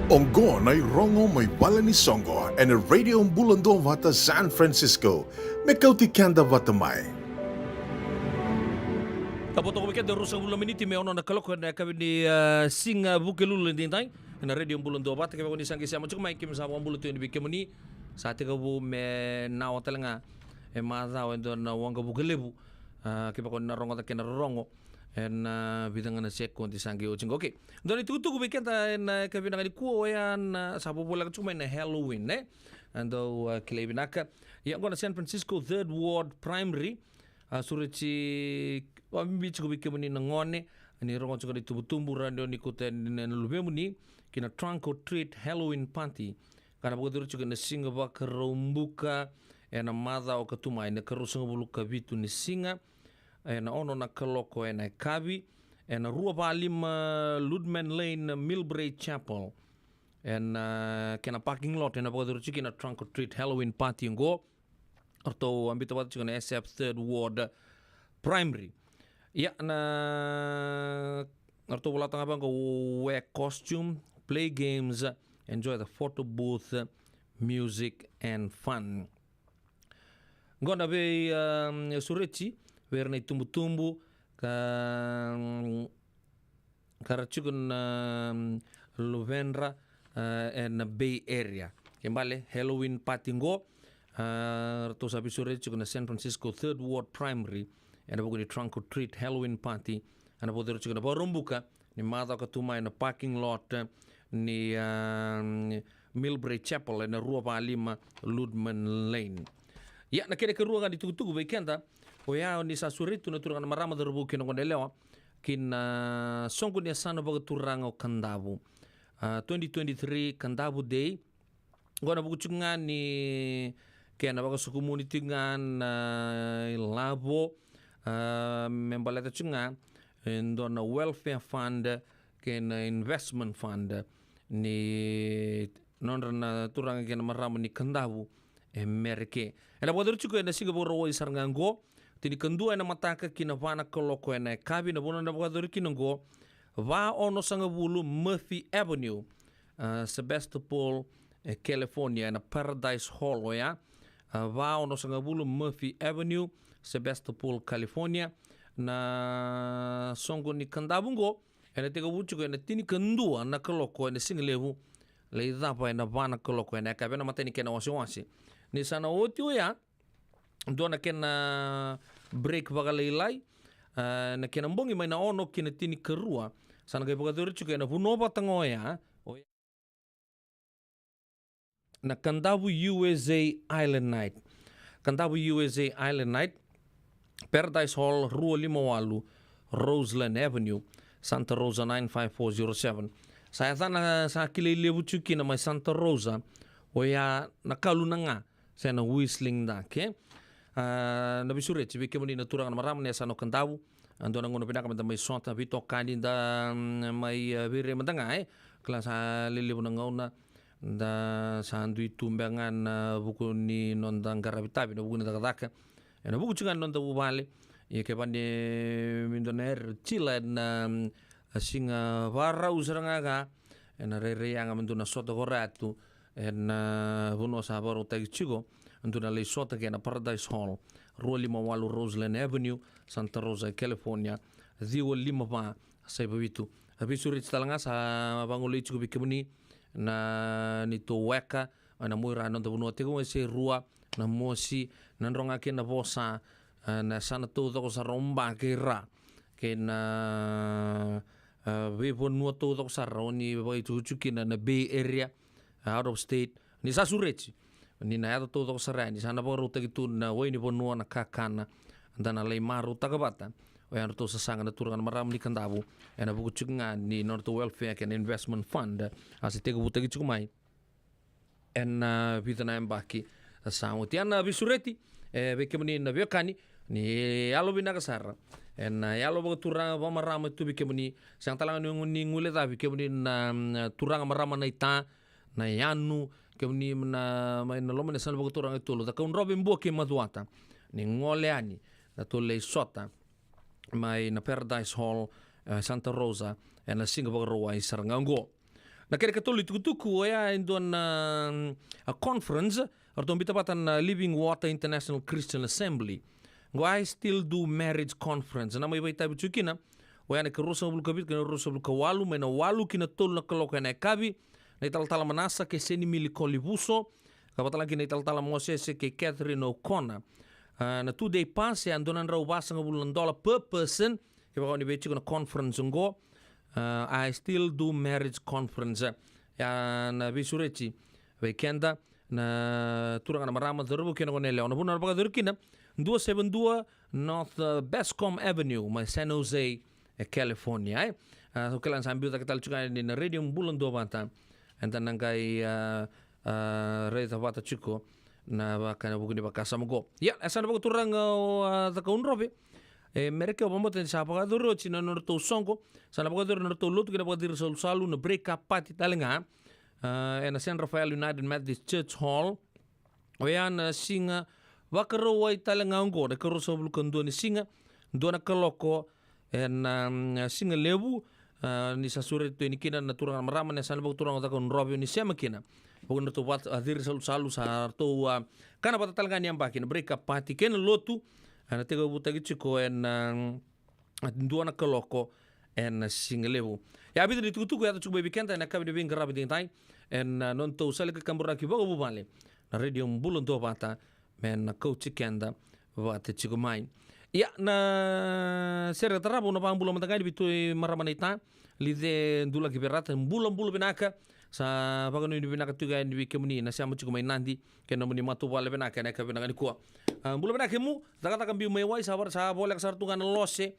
Oqo na irogo mai vale ni soqo ena Radio Bula Duavata San Francisco. Me kauti keda vata mai. Ka vo toka vei keda ruasagavulu na miniti me ono na kaloko ena yakavi ni, ah, siga Vukelulu edaidai. Ena Radio Bula Duavata, kevaka ni sa qai sema tiko mai, keimami sa vakabula tu yani vei kemuni. Sa tekivu me nawa tale ga e macawa e dua na waqavuka levu. Ah, kevaka ni na rogoca kena rorogo ena, ah, vica ga na sekodi sa qai oti qo. Okay. Dua na itukutuku vei keda ena, ah, yakavi vinaka nikua, oya na sa vovoleka tiko mai na Halloween, e? Eda dau, ah, kilai vinaka. Ia, qo na San Francisco Third Ward Primary. Ah, sureti vakabibi tiko vei kemuni na gone ni rogoca tiko na itubutubu, rawa ni o ni kauta yani na luvemuni ki na Trunk or Treat Halloween Party. Ka na vakacuru tiko ena siga Vakaraubuka, ena macawa ka tu mai, na ikaruasagavulu ka vitu ni siga, ena ono na kaloko ena yakavi, ena rua va lima Ludman Lane, Millbrae Chapel. Ena, ah, kena parking lot ena vakacuru tiko na Trunk or Treat Halloween Party qo. Ratou a biuta vata tiko na S F Third Ward Primary. Ia, na, ratou volata ga vaqo: wear costume, play games, enjoy the photo booth, music and fun. Qo na vei, um, sureti vei ira na itubutubu ka, um, ka ra tiko na, um, luvedra, uh, ena Bay Area. Kena ibalebale, Halloween party qo, uh, ratou sa veisureti tiko na San Francisco Third Ward Primary ena vuku ni Trunk or Treat Halloween Party. Ena vakacuru tiko ena Vakaraubuka ni macawa ka tu mai ena parking lot, eh, ni, ah, Millbrae Chapel, ena rua va lima Ludman Lane. Ia, na kena ikarua ga ni tukutuku vei keda, oya ni sa sureti tu na turaga na marama, cauravou kei na goneyalewa ki na soqo ni yasana vakaturaga o Kadavu. Ah, twenty twenty-three Kadavu Day. Qo ena vuku tiko ga ni kena vakasokumuni tiko ga na ilavo, ah, me baleta tiko ga e dua na welfare fund kei na investment fund ni nodra na turaga kei na marama ni Kadavu e Merika. Ena vakacuru tiko ena siga Vakarauwai sara ga qo, tinikadua ena mataka ki na va na kaloko ena yakavi. Na vanua ena vakacuru kina qo, va onosagavulu Murphy Avenue, ah, Sebastopol, e California, ena Paradise Hall oya. Ah, va onosagavulu Murphy Avenue, Sebastopol, California. Na soqo ni Kadavu qo ena tekivu tiko ena tinikadua na kaloko ena sigalevu, lai cava ena va na kaloko ena yakavi, ena imatai ni kena wasewase. Ni sa na oti oya, dua na kena break vakalailai, ah, na kena bogi mai na ono ki na tinikarua, sa na qai vakacuru tiko ena vanua vata ga oya, oya na Kadavu U S A Island Night. Kadavu U S A Island Night, Paradise Hall, rua lima walu Roseland Avenue, Santa Rosa nine five four zero seven. Sa yacana sa kilai levu tiko kina mai Santa Rosa, oya na Kaluna ga, se na Whistling Dock, e? Ah, na veisureti vei kemuni na turaga na marama, ni yasana o Kadavu. Ah, dua na gauna vinaka meda mai sota, veitokani da, mm, mai, ah, veirai mada ga, e? Kila sa lelevu na gauna da sa dui tu beka ga ena vuku ni noda qaravi tavi, ena vuku ni cakacaka, ena vuku tiko ga ni noda vuvale. Ia kevaka ni me dua na era tila ena, mm, siga Vakarauwai sara ga, ena rairai yaga me dua na sota ko ra tu ena, ah, vanua sa vakarautaki tiko, dua na lai sota kei na Paradise Hall, rua lima walu Roseland Avenue, Santa Rosa, California, ciwa lima va saiva vitu. A veisureti tale ga, sa vagolei tiko vei kemuni na neitou weka ena muaira na noda vanua, tekivu mai se rua na mosi, na dro ga kei na vosa, ah, na yasana taucoko sara o Ba kei Ra, kei na, ah, veivanua taucoko sara o ni vakaitukutuku kina na Bay Area, ah, out of state. Ni sa sureti, ni na yaco taucoko sara yani, sa na vakarautaki tu na wai ni vanua, na kakana, da na lai marautaka vata. Oya nodratou sasaga na turaga na marama ni Kadavu, ena vuku tiko ga ni nodratou welfare kei na investment fund, a se tekivutaki tiko mai ena, ah, vica na yabaki sa oti. Ia na veisureti, e, vei kemuni na veiwekani, ni yalovinaka sara ena, ah, yalo vakaturaga vakamarama tu vei kemuni. Sega tale ga ni, ni guilecavi kemuni na, mm, turaga marama na ita, na yanu, kemuni na mai na loma ni yasana vakaturaga e tolu, Cakaudrove, Bua kei Macuata, ni gole yani, na tou lai sota mai na Paradise Hall, e, Santa Rosa, ena siga Vakarauwai sara ga oqo. Na kena ikatolu ni tukutuku oya e dua na, mm, a conference eratou bita vata na Living Water International Christian Assembly. Qo I Still Do Marriage Conference. Na mai vakaitavi tiko kina oya na ika ruasagavulu ka vitu kei na ruasagavulu ka walu, mai na walu ki na tolu na kaloko ena yakavi. Na italatala Manasa kei Senimili Kolivuso, ka vaka talega kina na italatala Mosese kei Catherine O'Connor. A, na two day pass e a dua na drau vasagavulu na dola per person. Kevaka o ni via tiko na conference oqo, a, I Still Do Marriage Conference. E a na veisureti vei keda na turaga na marama, cauravou kei na goneyalewa. Na vanua na vakayacori kina, dua seven dua North, a, Bascom Avenue, mai San Jose, e California, e. A, o kila ni sa biu cake tale tiko yani na Radio Bula Duavata. Eda na qai, a, a, raica vata tiko na vaka, na vuku ni vakasama qo. Ia, e sa na vakaturaga o, a, Cakaudrove. E, me reke au vakabauta ni sa vakayacori oti na nodratou soqo. Sa na vakayacori na nodratou lotu kei na vakaciri salusalu na break up party talega. A, ena San Rafael United Methodist Church Hall. Oya na siga Vakarauwai talega oqo, na ika ruasagavulu ka dua ni siga, dua na kaloko ena, mm, siga levu. A, ni sa sureti tu yani kina na turaga na marama, na yasana vakaturaga o Cakaudrove, o ni sema kina. Vaka na ratou vata, a, ciri salusalu sa ratou, a, kana vata talega ni yabaki na break up party kei na lotu. A, na tekivutaki tiko ena, mm, dua na kaloko ena siga levu. Ia, vica ni tukutuku e yaco tiko mai vei keda ena yakavi ni veiqaravi edaidai ena, a, nodatou sala ni kaburaki vakavuvale na Radio Bula Duavata, me na kauti keda vata tiko mai. Ia, na sere tarava au na vakabula mada ga yani vei tu marama naita Lice Dulaki Verata, bulabula vinaka. Sa vakanuinui vinaka tiko yani vei kemuni na sema tiko mai Nadi kei na nomuni matavuvale vinaka ena yakavi vinaka nikua. A, bula vinaka kemu, cakacaka biu mai wai, sa vara, sa voleka sara tu ga na lose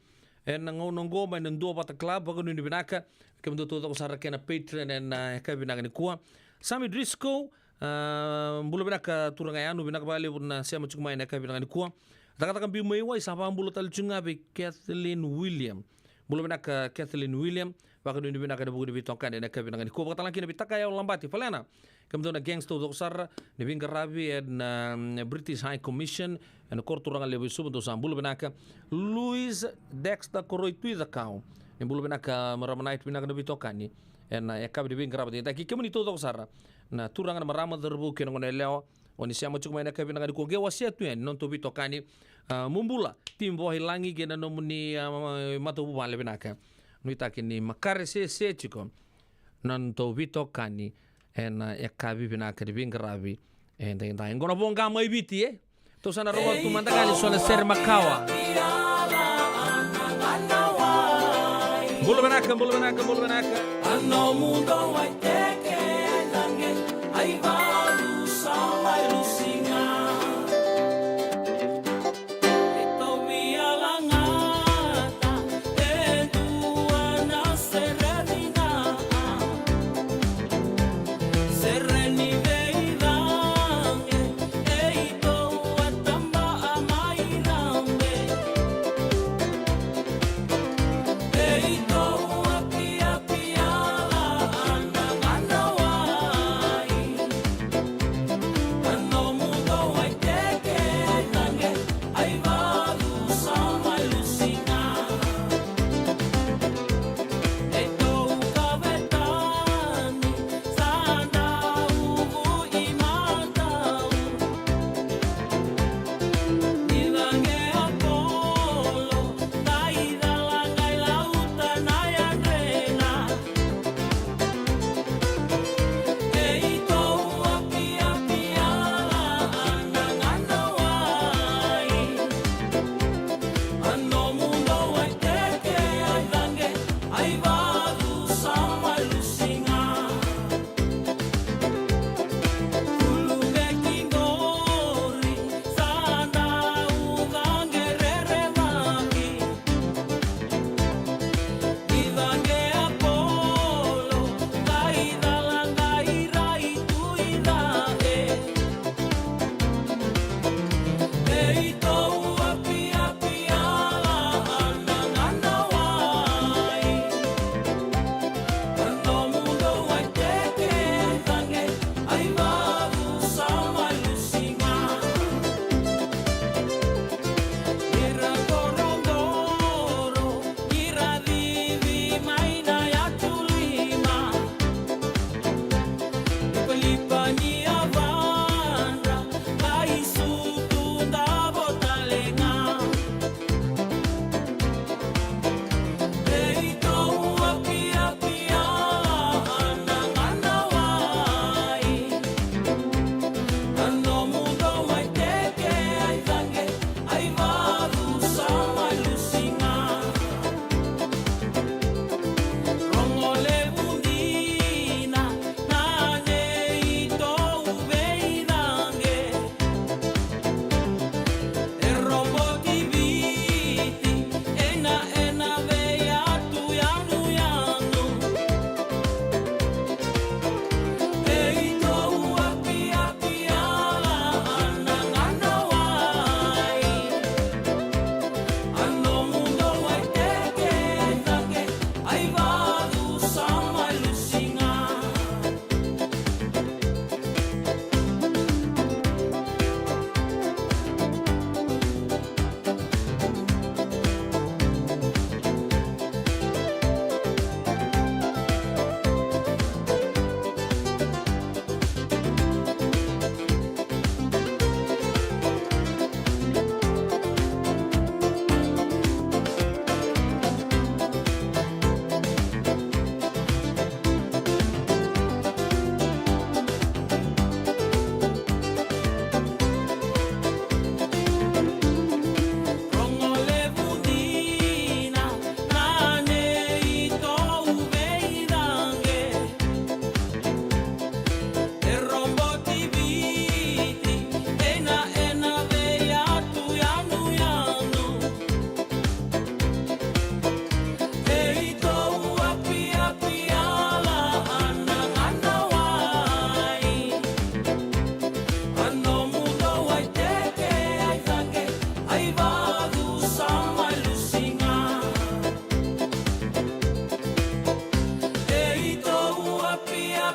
ena gauna oqo mai na Duavata Club, vakanuinui vinaka. Kemudou taucoko sara kei na Patreon ena yakavi vinaka nikua. Sami Driscoll, a, bula vinaka turaga yanu, vinaka vakalevu na sema tiko mai ena yakavi vinaka nikua. Cakacaka biu mai wai, sa vakabula tale tiko ga vei Kathleen William. Bula vinaka Kathleen William, vakanuinui vinaka ena vuku ni veitokani ena yakavi vinaka nikua. Vakatalega kina vei Takayao Labati Falena, kemudou na gangs taucoko sara ni veiqaravi ena, mm, British High Commission ena koro turaga levu e Suva, dou sa bula vinaka. Louis Dexter Koroi Tui Cakau, ni bula vinaka marama naita, vinaka na veitokani ena yakavi ni veiqaravi edaidai. Kei kemuni taucoko sara na turaga na marama, cauravou kei na goneyalewa, o ni sema tiko mai ena yakavi vinaka nikua, qai wasea tu yani na nodatou veitokani. A, mo bula Tim Vohilagi kei na nomuni, a, matavuvale vinaka. Nuitaki ni makare sese tiko na nodatou veitokani ena yakavi vinaka ni veiqaravi edaidai. Qo na voqa mai Viti, e? Tou sa na rogoca tu mada ga yani so na sere makawa. Bula vinaka, bula vinaka, bula vinaka.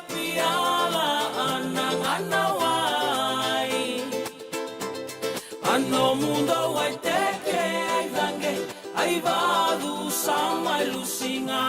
Piala ana gana wai. A nomu dau ai teke ai cagei ai vacu sa mai lusiga.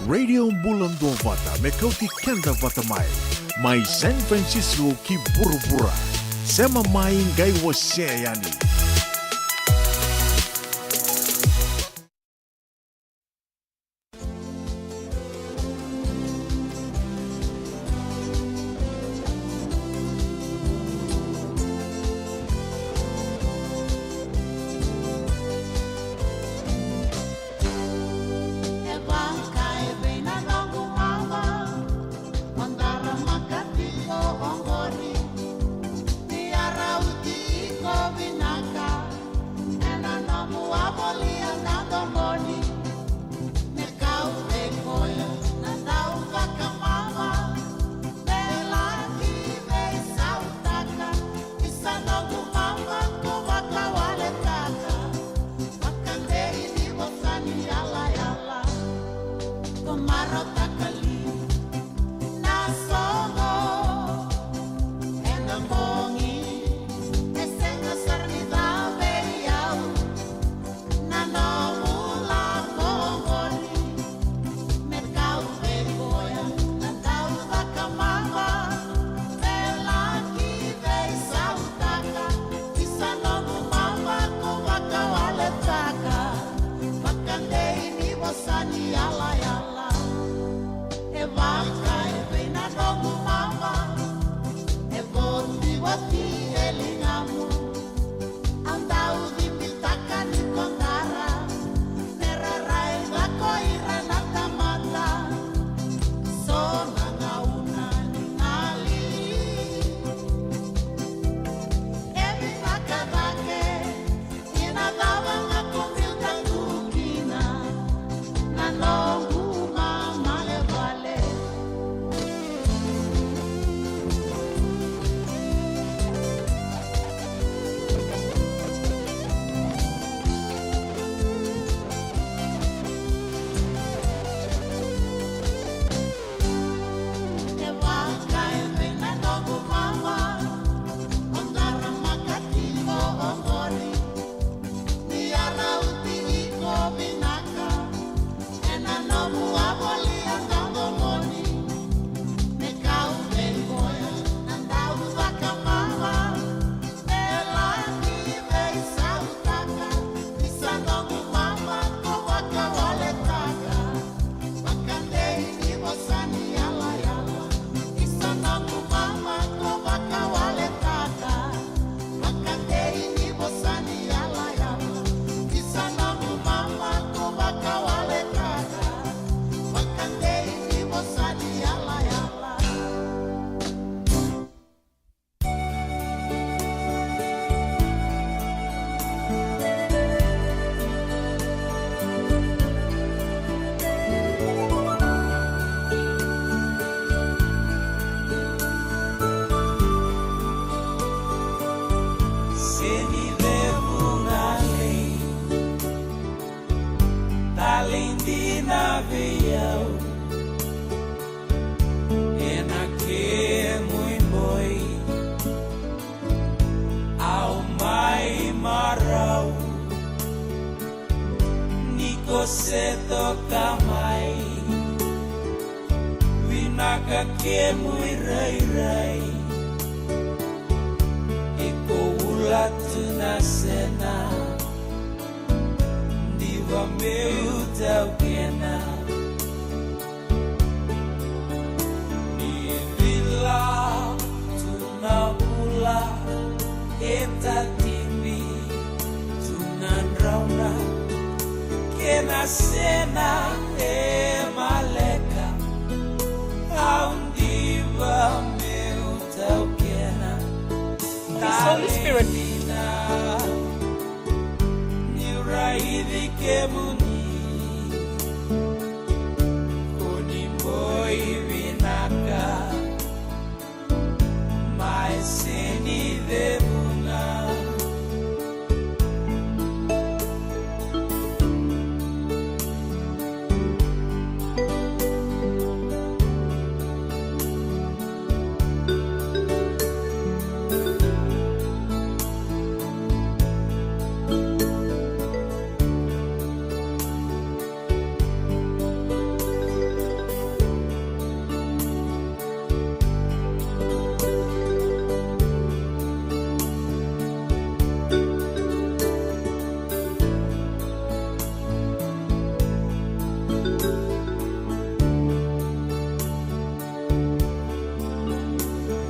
Radio Bula Duavata, me kauti keda vata mai. Mai San Francisco ki vuravura. Sema mai qai wasea yani. Talei dina vei au ena kemu iboi. Au mai marau ni ko se toka mai. Vinaka kemu irairai. Iko ula tu na sena. Diva meu taukena. Ni vila tu na vula e tatibi tu na drauna. Kena sena e maleka. Au diva meu taukena. Holy Spirit. Niu raici kemuni. Koni boi vinaka. Mai seni cevuna.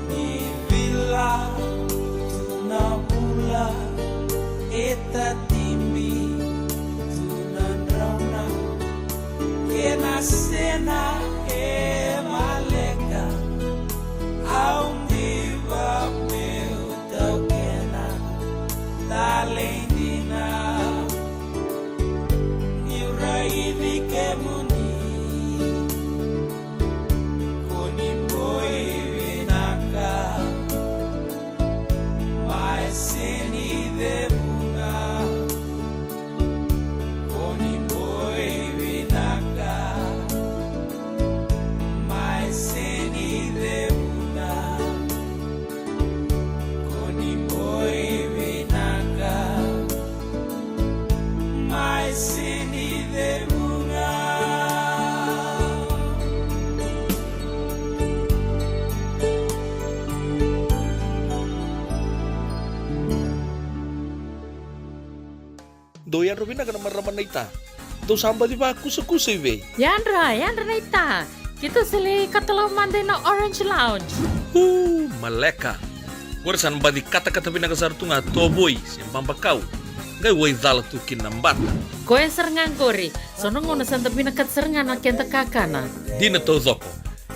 Ni vila tu na vula e tatibi tu na drauna. Kena sena e maleka. Au diva meu taukena. Talei dina. Niu raici kemuni. Koni boi vinaka. Mai seni cevuna. Koni boi vinaka. Mai seni cevuna. Koni boi vinaka. Mai seni cevuna. Dou yadra vinaka na marama naita. Dou sa baci vakusakusa i vei? Yadra, yadra naita. Keitou sa lai katalau mada ina Orange Lounge. Uu, maleka. Qori sa na baci katakata vinaka sara tu ga tovoi se babakau. Qai waicala tu kina na bata. Koya sara ga qori. So na gauna sa da vinakata sara ga na keda kakana. Dina taucoko.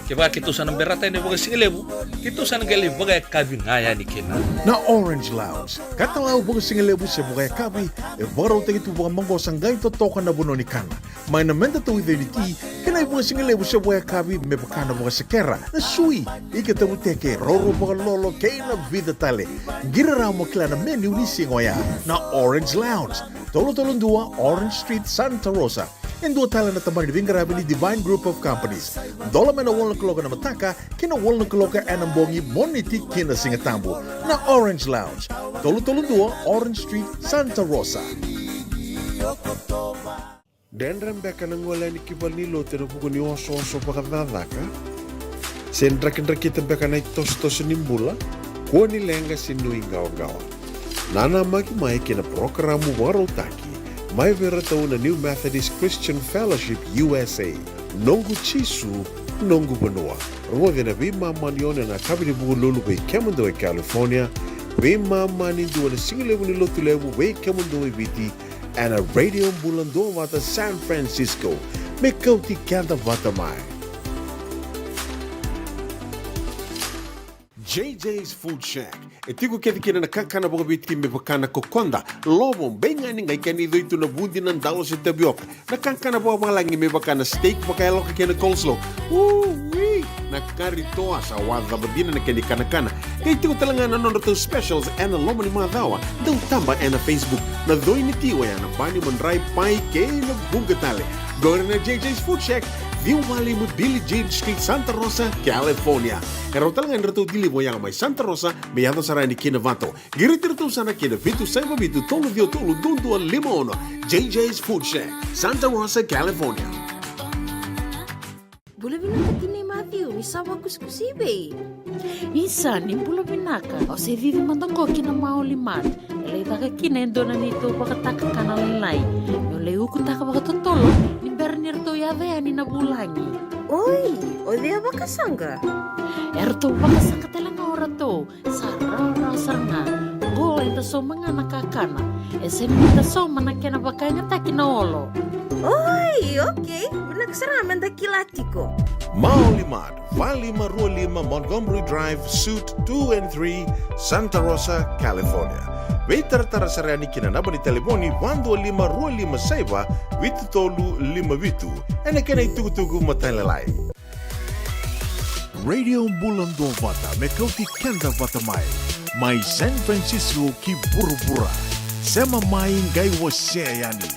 Kevaka keitou sa na berata yani vakasigalevu, keitou sa na qai lai vakayakavi ga yani kina. Na Orange Lounge, katalau vakasigalevu se vakayakavi, e vakarautaki tu vakamaqosa qai totoka na vanua ni kana. Mai na meda tauica ni ti, kei na ivakasigalevu se vakayakavi me vaka na vakasekera, na sui, ika tavuteke, roro vakalolo, kei na vica tale. Qiri rawa mo kila na menu ni siga oya. Na Orange Lounge, tolu tolu dua Orange Street, Santa Rosa. E dua tale na tabana ni veiqaravi ni Divine Group of Companies. Dola mai na walu na kaloko na mataka ki na walu na kaloko ena bogi, Moniti ki na Sigatabu. Na Orange Lounge, tolu tolu dua Orange Street, Santa Rosa. Dredre beka na gole yani ki valenilotu ena vuku ni osooso vakacakacaka? Se drakidrakita beka na itosotoso ni bula? Kua ni leqa se nuiqawaqawa. Nanamaki mai ki na parokaramu vakarautaki mai vei iratou na New Methodist Christian Fellowship U S A, Noqu Jisu, Noqu Vanua. Rogoci ena veimama ni ono ena yakavi ni Vukelulu vei kemudou e California, veimama ni dua ena sigalevu ni Lotulevu vei kemudou e Viti, ena Radio Bula Duavata San Francisco. Me kauti keda vata mai. J J's Food Shack E tiko kece kina na kakana vakaviti me vaka na kokoda, lovo, beigani, qai kena icoi tu na vudi, na dalo se tavioka. Na kakana vakavalagi me vaka na steak vakayaloka kei na coleslaw. Ui! Na kari toa sa wacava dina na kena ikanakana. Qai tiko tale ga na nodratou specials ena loma ni macawa. Dau taba ena Facebook. Na coi ni ti oya na bani, madrai, pai kei na vuqa tale. Qori na J J's Food Shack, ciwa walu lima Billie Jean Street, Santa Rosa, California. E rawa tale ga ni ratou deliver oya mai Santa Rosa, me yaco sara yani ki Novato. Qiriti iratou sara ki na vitu saiva vitu tolu ciwa tolu dua dua lima ono. J J's Food Shack, Santa Rosa, California. Bula vinaka tinai Matthew, ni sa vakusikusi i vei? Isa, ni bula vinaka. Au se cici mada qo ki na Maoli Mart. E lai caka kina e dua na neitou vakatakakana lailai. Meu lai ukutaka vakatotolo ni bera ni ratou yaco yani na vulagi. Oi, o cei a vakasaqa? E ratou vakasaqa tale ga o ratou. Sa rawarawa sara ga. Qo eda sauma ga na kakana. E sega ni da sauma na kena vakayagataki na olo. Oi, okei. Vinaka sara ga me da kila tiko. Maoli Mart, va lima rua lima Montgomery Drive, Suite two and three, Santa Rosa, California. Veitaratara sara yani ki na naba ni talevoni va dua lima rua lima saiva vitu tolu lima vitu. Ena kena itukutuku matailalai. Radio Bula Duavata, me kauti keda vata mai. Mai San Francisco ki vuravura. Sema mai, qai wasea yani.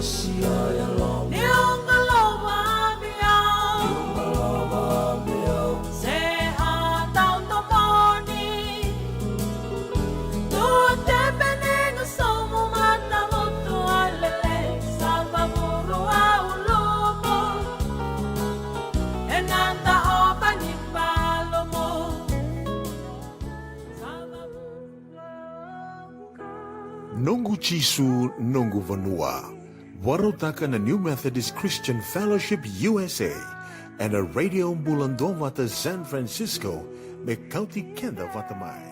Ni o lova vei au, se a tau tomoni. Tu te penegu somu mata motu a lele, sa vavuru au lumu. E na ta oba ni valumu. Noqu Jisu, noqu vanua. Vakarautaka na New Methodist Christian Fellowship U S A ena Radio Bula Duavata San Francisco, me kauti keda vata mai.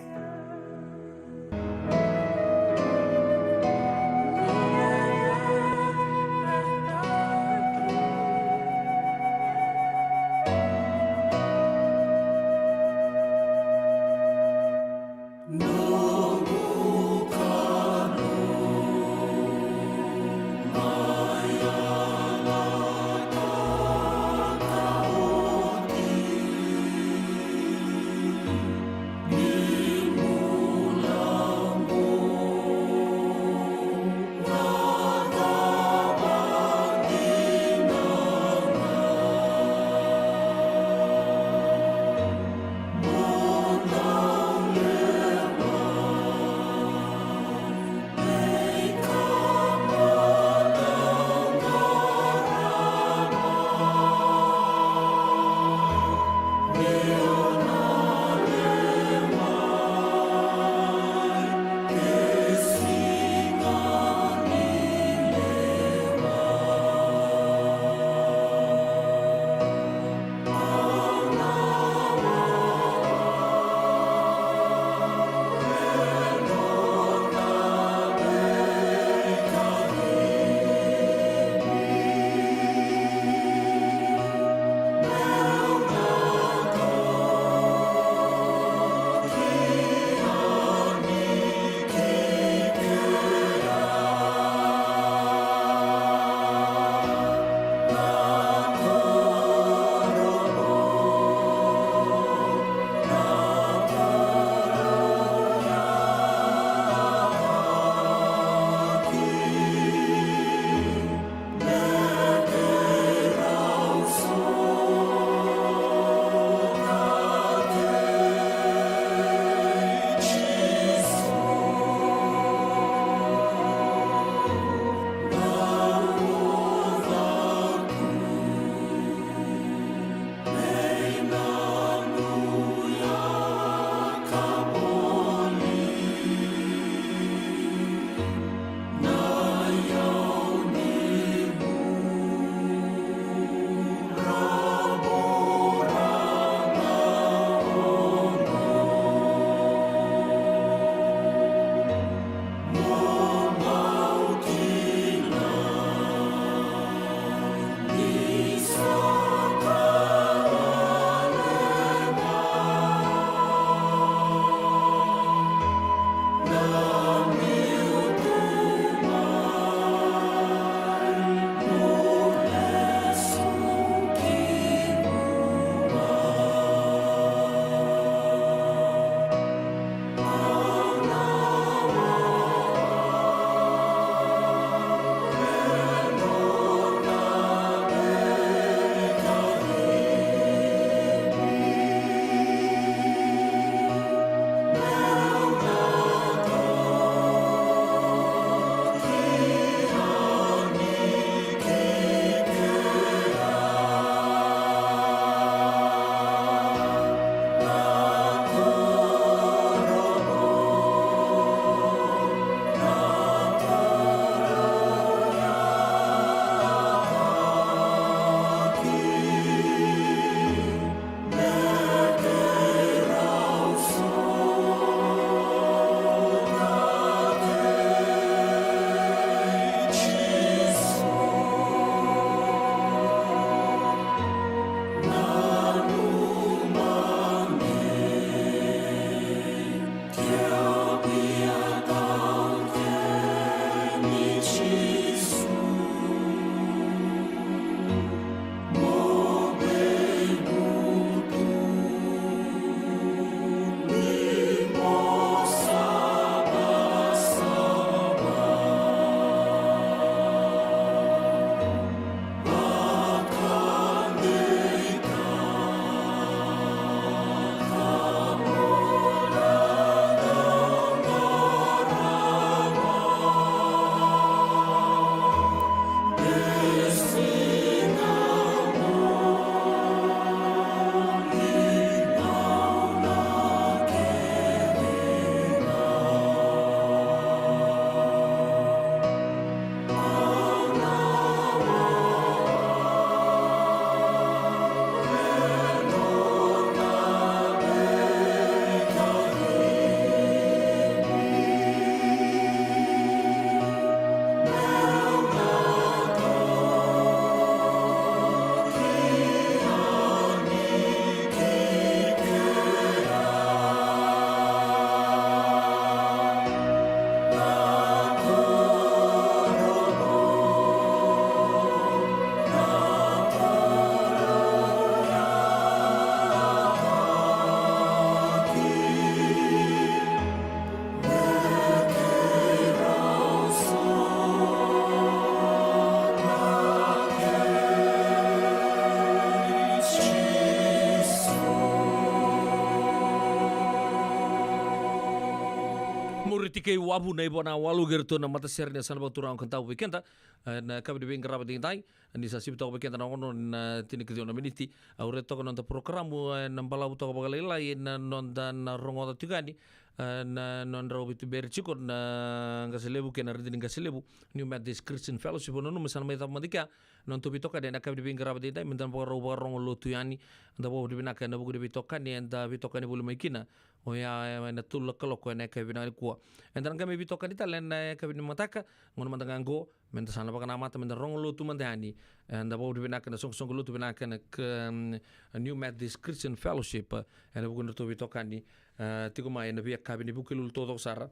Tikei Wavu na ivo na walu kei ratou na matasere ni yasana vakaturaga o Kadavu vei keda. E, na yakavi ni veiqaravi edaidai, ni sa sivi toka vei keda na ono na tinikaciwa na miniti. Au raica toka na noda porokaramu, e, na balavu toka vakalailai na noda na rogoca tiko yani, e, na nodrau veituberi tiko na qase levu kei na redi ni qase levu, New Methodist Christian Fellowship. Au nanuma sa na mai cava mada kea na nodatou veitokani ena yakavi ni veiqaravi edaidai, meda na vakarau vakarogo lotu yani. Da vakavinavinaka ena vuku ni veitokani eda veitokani voli mai kina. Oya, e, ena tolu na kaloko ena yakavi vinaka nikua. Eda na qai mai veitokani tale ena yakavi ni mataka, gauna mada ga qo, meda sa na vakanamata, meda rogo lotu mada yani. Eda vakavinavinaka na soqosoqo lotu vinaka na k-, mm, New Methodist Christian Fellowship, e, ena vuku ni ratou veitokani, e, tiko mai ena veiyakavi ni Vukelulu taucoko sara.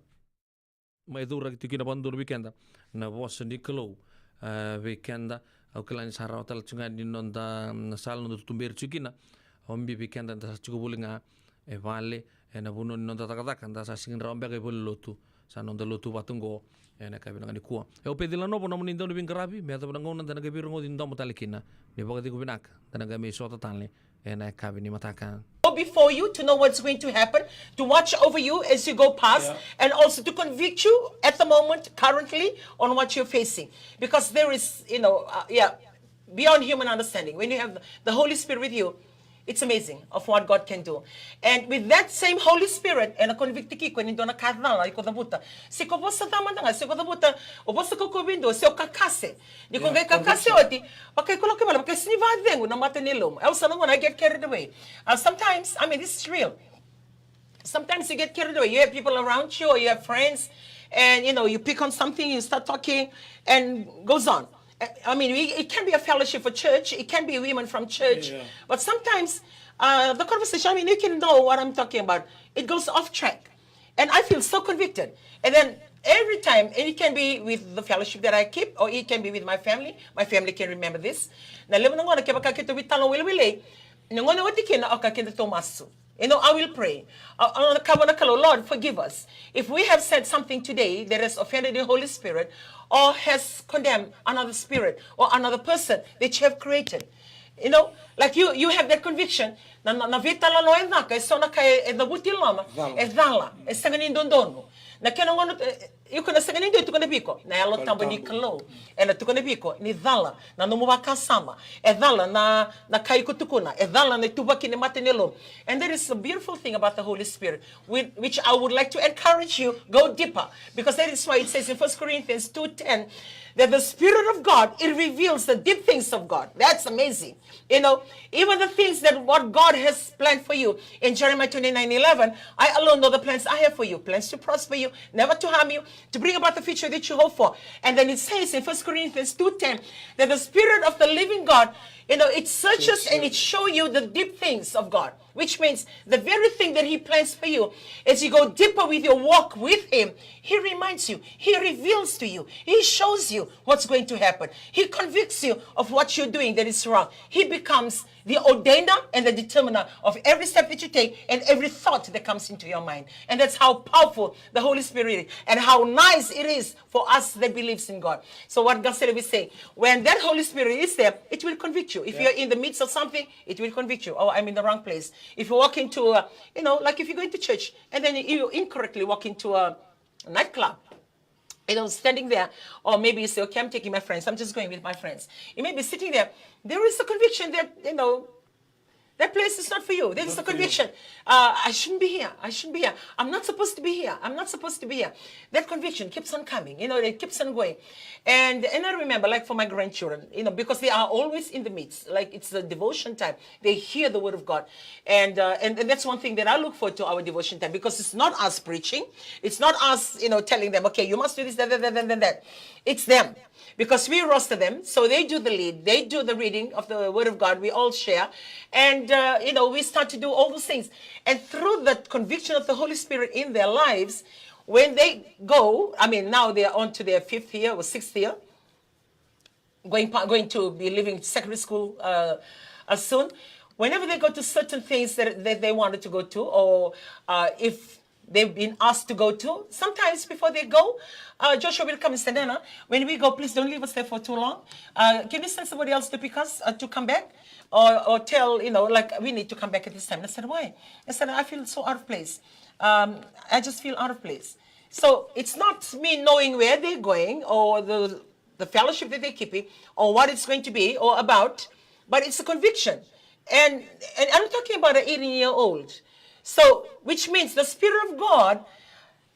Mai cauraki tiko kina vakadodonu vei keda na vosa ni Kalou, e, vei keda. Au kila ni sa rawa tale tiko ga ni noda, mm, sala noda tuberi tiko kina. Au bibi vei keda da sa tiko voli ga e vale, ena vanua ni noda cakacaka, da sa sega ni rawa beka e valenilotu. Sa noda lotu vata oqo ena yakavi vinaka nikua. E, o Peci Lanovo nomuni dauniveiqaravi, me yacova na gauna da na qai veirogoci domo tale kina. Ni vakacegu vinaka, da na qai mai sota tale ena yakavi ni mataka. Go before you to know what's going to happen, to watch over you as you go past, yeah, and also to convict you at the moment, currently, on what you're facing. Because there is, you know, uh, yeah, beyond human understanding. When you have the Holy Spirit with you, it's amazing of what God can do. And with that same Holy Spirit, ena convict-taki iko ni dua na ka cala iko cavuta. Se ko vosa ca mada ga, se ko cavuta, o vosa kaukaua vei dua, se o kakase. Ni ko, yeah, qai kakase, conviction, oti, vaka iko lako i vale, vaka e sega ni vakacegu na mata ni yalomu. Au sa na gauna I get carried away. Uh, sometimes, I mean, this is real. Sometimes you get carried away. You have people around you, or you have friends, and, you know, you pick on something, you start talking, and goes on. I, I mean, we, it can be a fellowship for church, it can be women from church, yeah, but sometimes, uh, the conversation, I mean, you can know what I'm talking about. It goes off track. And I feel so convicted. And then every time, and it can be with the fellowship that I keep, or it can be with my family. My family can remember this. Na levu na gauna kevaka keitou veitalanoa welewele, na gauna oti kina, okay, kedatou masu. You know, I will pray. I, I wanna come on a call, Lord, forgive us. If we have said something today that has offended the Holy Spirit or has condemned another spirit or another person that you have created. You know, like you, you have that conviction. Na, na, na veitalanoa e caka, e so na ka e, e cavuti loma, cala, e cala, e sega ni dodonu. Na kena gauna, e, iko na sega ni dua e tukuna vei iko, na Yalo Tabu ni Kalou ena tukuna vei iko ni cala na nomu vakasama, e cala na, na ka iko tukuna, e cala na ituvaki ni mata ni yalomu. And that is a beautiful thing about the Holy Spirit, whi-, which I would like to encourage you, go deeper, because that is why it says in First Corinthians two ten that the Spirit of God, it reveals the deep things of God. That's amazing. You know, even the things that what God has planned for you. In Jeremiah twenty-nine eleven, "I alone know the plans I have for you, plans to prosper you, never to harm you, to bring about the future that you hope for." And then it says in First Corinthians two ten that the Spirit of the living God, you know, it searches and it shows you the deep things of God, which means the very thing that He plans for you, as you go deeper with your walk with Him, He reminds you, He reveals to you, He shows you what's going to happen. He convicts you of what you're doing that is wrong. He becomes the ordainer and the determiner of every step that you take and every thought that comes into your mind. And that's how powerful the Holy Spirit is and how nice it is for us that believes in God. So what Gasele will say, when that Holy Spirit is there, it will convict you. If you're in the midst of something, it will convict you. "Oh, I'm in the wrong place." If you walk into, a, you know, like if you go into church and then you incorrectly walk into a nightclub, you know, standing there, or maybe you say, "Okay, I'm taking my friends, I'm just going with my friends." You may be sitting there, there is a conviction that, you know, that place is not for you. There is a conviction. Uh, "I shouldn't be here. I shouldn't be here. I'm not supposed to be here. I'm not supposed to be here." That conviction keeps on coming. You know, it keeps on going. And, and I remember, like, for my grandchildren, you know, because they are always in the midst, like, it's the devotion time. They hear the word of God. And, uh, and, and that's one thing that I look forward to our devotion time, because it's not us preaching. It's not us, you know, telling them, "Okay, you must do this, that, that, that, that, that." It's them. Because we roster them, so they do the lead, they do the reading of the Word of God, we all share, and, uh, you know, we start to do all those things. And through the conviction of the Holy Spirit in their lives, when they go, I mean, now they are on to their fifth year or sixth year, going, pa-, going to be leaving secondary school, uh, uh, soon. Whenever they go to certain things that, that they wanted to go to, or, uh, if they've been asked to go to, sometimes before they go, uh, Joshua will come and say, "Nana, when we go, please don't leave us there for too long. Uh, can you send somebody else to pick us, uh, to come back? Or, or tell, you know, like, we need to come back at this time." And I said, "Why?" I said, "I feel so out of place. Um, I just feel out of place." He So it's not me knowing where they're going or the, the fellowship that they're keeping or what it's going to be or about, but it's a conviction. And, and I'm talking about an eighteen year old. So, which means the Spirit of God,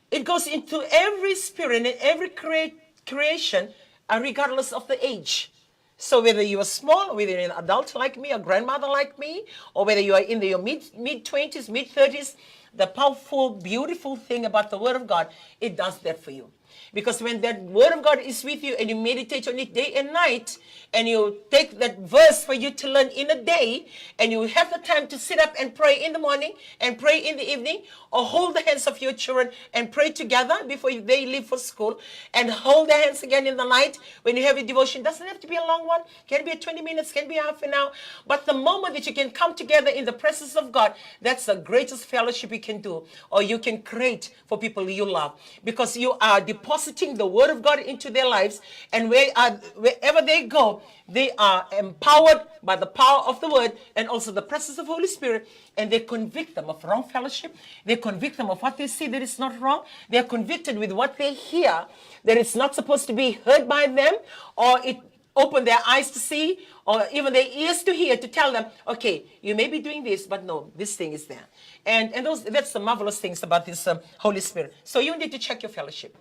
it goes into every spirit and every create, creation, uh, regardless of the age. So whether you are small, whether you're an adult like me, a grandmother like me, or whether you are in the, your mid mid twenties, mid thirties, the powerful, beautiful thing about the Word of God, it does that for you. Because when that Word of God is with you and you meditate on it day and night, and you take that verse for you to learn in a day, and you have the time to sit up and pray in the morning and pray in the evening, or hold the hands of your children and pray together before they leave for school, and hold their hands again in the night when you have your devotion. Doesn't have to be a long one. Can be twenty minutes, can be half an hour. But the moment that you can come together in the presence of God, that's the greatest fellowship you can do or you can create for people you love, because you are depositing the Word of God into their lives, and where are, wherever they go, they are empowered by the power of the Word and also the presence of Holy Spirit, and they convict them of wrong fellowship. They convict them of what they see that is not wrong. They are convicted with what they hear that is not supposed to be heard by them, or it open their eyes to see, or even their ears to hear, to tell them, "Okay, you may be doing this, but no, this thing is there." And, and those, that's the marvelous things about this, um, Holy Spirit. So you need to check your fellowship.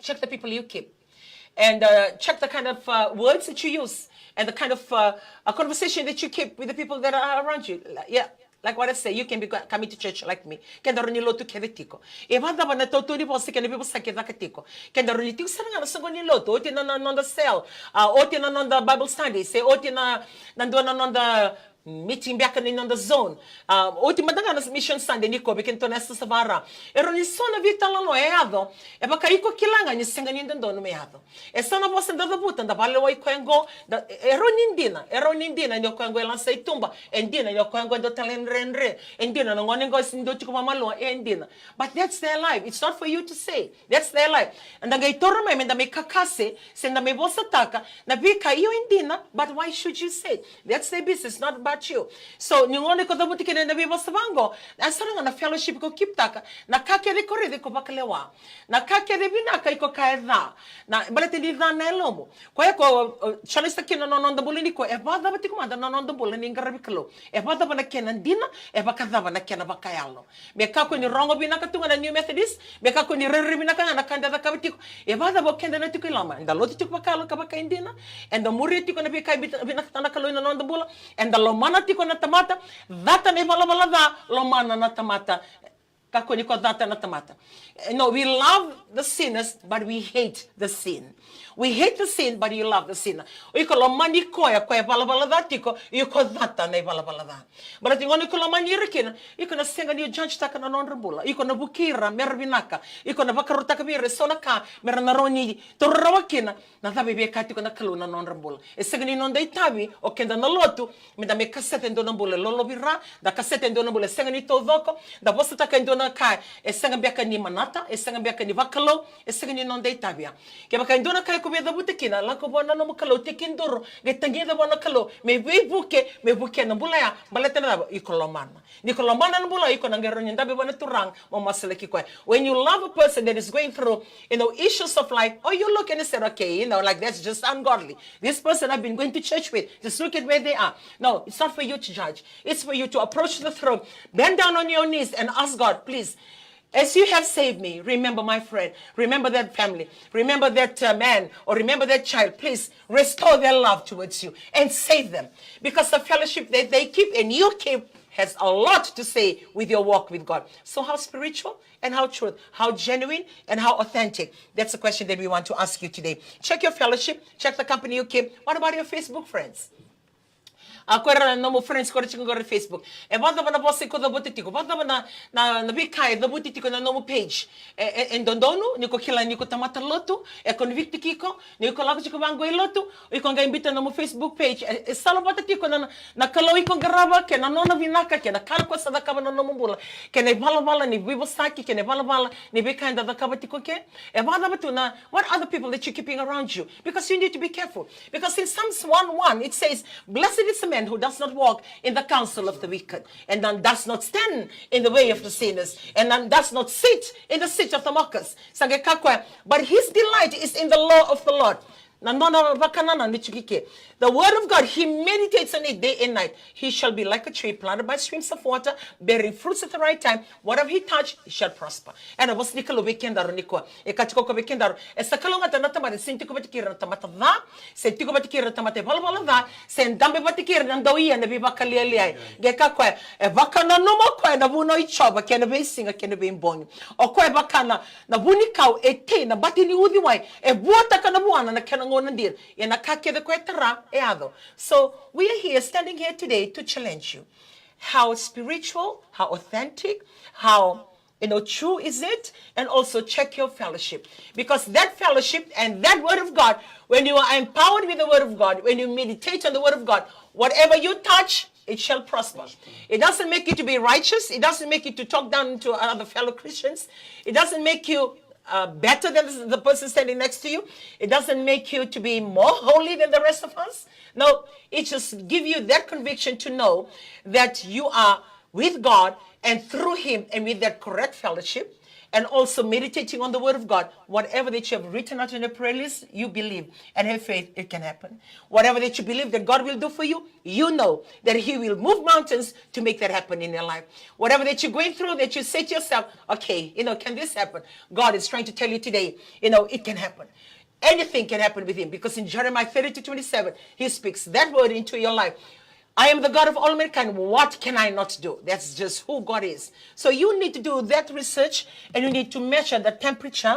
Check the people you keep. And, uh, check the kind of, uh, words that you use and the kind of, uh, a conversation that you keep with the people that are around you. Like, yeah, like what I say, you can be go- coming to church like me. Keda rau ni lotu kece tiko. E vakacava na tautau ni vosa kei na veivosaki e caka tiko? Keda rau ni tiko sara ga na soqo ni lotu, oti na, na noda cell, a, oti na noda Bible study, se oti na, na dua na noda meeting beka ni noda zone. A, oti mada ga na Mission Sunday nikua vei kedatou na yasana Savara. E rau ni so na veitalanoa e yaco, e vaka iko kila ga ni sega ni dodonu me yaco. E so na vosa da cavuta, da vakalewai koya oqo, da, e, e rau ni dina, e rau ni dina ni o koya oqo e lasa i tuba, e dina ni o koya oqo e dua tale na dredre, e dina na gone oqo e sega ni dau tiko vakamalua, e dina. But that's their life. It's not for you to say. That's their life. Da qai taura mai me da mai kakase, se da mai vosataka na veika, io, e dina, but why should you say? That's their business, not about you. So ni gauna iko cavuta kina na veivosa vaqo, e sara ga na fellowship ko keep taka, na ka kece ko raica iko vakalewa, na ka kece vinaka iko kaya e ca, na baleta ni ca na yalomu. Koya ko, uh, challenge taki na noda bula nikua, e vakacava tiko mada na noda bula ni qaravi Kalou? E vakacava na kena dina, e vakacava na kena vakayalo? Me kakua ni rogo vinaka tu ga na New Methodist, me kakua ni rairai vinaka ga na ka da cakava tiko. E vakacava o keda na tiko i loma? Eda lotu tiko vakayalo ka vakaidina? Eda muria tiko na veika e vinakata na Kalou ena noda bula? Eda lomana tiko na tamata? Cata na ivalavala ca, lomana na tamata. Kakua ni ko cata na tamata. Eh, no, we love the sinners, but we hate the sin. We hate the sin, but you love the sinner. O iko lomani koya, koya e valavala ca tiko, iko cata na ivalavala ca. Baleta ni gauna iko lomani ira kina, iko na sega ni judge taka na nodra bula. Iko na vukei ira mera vinaka. Iko na vakarautaka vei ira eso na ka mera na rawa ni taura rawa kina na cava e via kaya tiko na Kalou na nodra bula. E sega ni noda itavi o keda na lotu me da mai kaseta e dua na bula e lolovira, da kaseta e dua na bula e sega ni taucoko, da vosataka e dua na ka e sega beka ni manata, e sega beka ni vakalou, e sega ni noda itavi ya. Kevaka e dua na ka iko via cavuta kina, lako vua na nomu Kalou, tekiduru, qai tagica vua na Kalou me veivuke, me vukea na bula ya. Baleta na cava? Iko lomana. Ni ko lomana na bula, iko na qai rawa ni dabe vua na Turaga mo masulaki koya. When you love a person that is going through, you know, issues of life, oh, you look and you say, "Okay, you know, like, that's just ungodly. This person I've been going to church with, just look at where they are." No, it's not for you to judge. It's for you to approach the throne, bend down on your knees and ask God, "Please, as you have saved me, remember my friend, remember that family, remember that, uh, man, or remember that child. Please restore their love towards you and save them." Because the fellowship that they keep and you keep has a lot to say with your walk with God. So how spiritual and how truth, how genuine and how authentic? That's the question that we want to ask you today. Check your fellowship, check the company you keep. What about your Facebook friends? A, ko ira na nomu friends ko ira tiko qori Facebook. E vakacava na vosa iko cavuta tiko? Vakacava na, na, na veika e cavuti tiko na nomu page? E, e, e dodonu ni ko kila ni ko tamata lotu, e convict tiko, ni ko lako tiko vaqo i lotu, iko qai biuta na nomu Facebook page. E, e salavata tiko na, na Kalou iko qarava kei na nona vinaka, kei na ka ko sa cakava na nomu bula, kei na ivalavala ni veivosaki, kei na ivalavala ni veika eda cakava tiko ke? E vakacava tu na, what are the people that you keeping around you? Because you need to be careful. Because in Psalms one one, it says, "Blessed is a man who does not walk in the counsel of the wicked, and then does not stand in the way of the sinners, and then does not sit in the seat of the mockers. Sa qai kaya o koya, but his delight is in the law of the Lord. Na nona vakanananu e tiko i ke. The word of God, he meditates on it day and night. He shall be like a tree planted by streams of water, bearing fruits at the right time. Whatever he touch, it shall prosper. Ena vosa ni Kalou vei kedaru nikua. E kaya tiko o koya vei kedaru, e sa kalougata na tamata e sega ni tiko vata kei ira na tamata ca, se tiko vata kei ira na tamata e valavala ca, se dabe vata kei ira na dauia na veivakalialiai. Qai kaya o koya, e vakananuma o koya na vunau i Jiova, kei na veisiga kei na veibogi. O koya e vaka na, na vunikau e tei na bati ni uciwai, e vuataka na vuana na kena gauna dina. Ia na ka kece o koya e tara, e yaco. So, we are here, standing here today to challenge you. How spiritual, how authentic, how, you know, true is it? And also check your fellowship. Because that fellowship and that word of God, when you are empowered with the word of God, when you meditate on the word of God, whatever you touch, it shall prosper. It doesn't make you to be righteous. It doesn't make you to talk down to other fellow Christians. It doesn't make you uh, better than the, the person standing next to you. It doesn't make you to be more holy than the rest of us. No, it just give you that conviction to know that you are with God and through Him and with that correct fellowship, and also meditating on the Word of God. Whatever that you have written out in a prayer list, you believe and have faith, it can happen. Whatever that you believe that God will do for you, you know that He will move mountains to make that happen in your life. Whatever that you're going through, that you say to yourself, okay, you know, can this happen? God is trying to tell you today, you know, it can happen. Anything can happen with Him, because in Jeremiah thirty-two twenty-seven, He speaks that word into your life. I am the God of all mankind. What can I not do? That's just who God is. So you need to do that research, and you need to measure the temperature.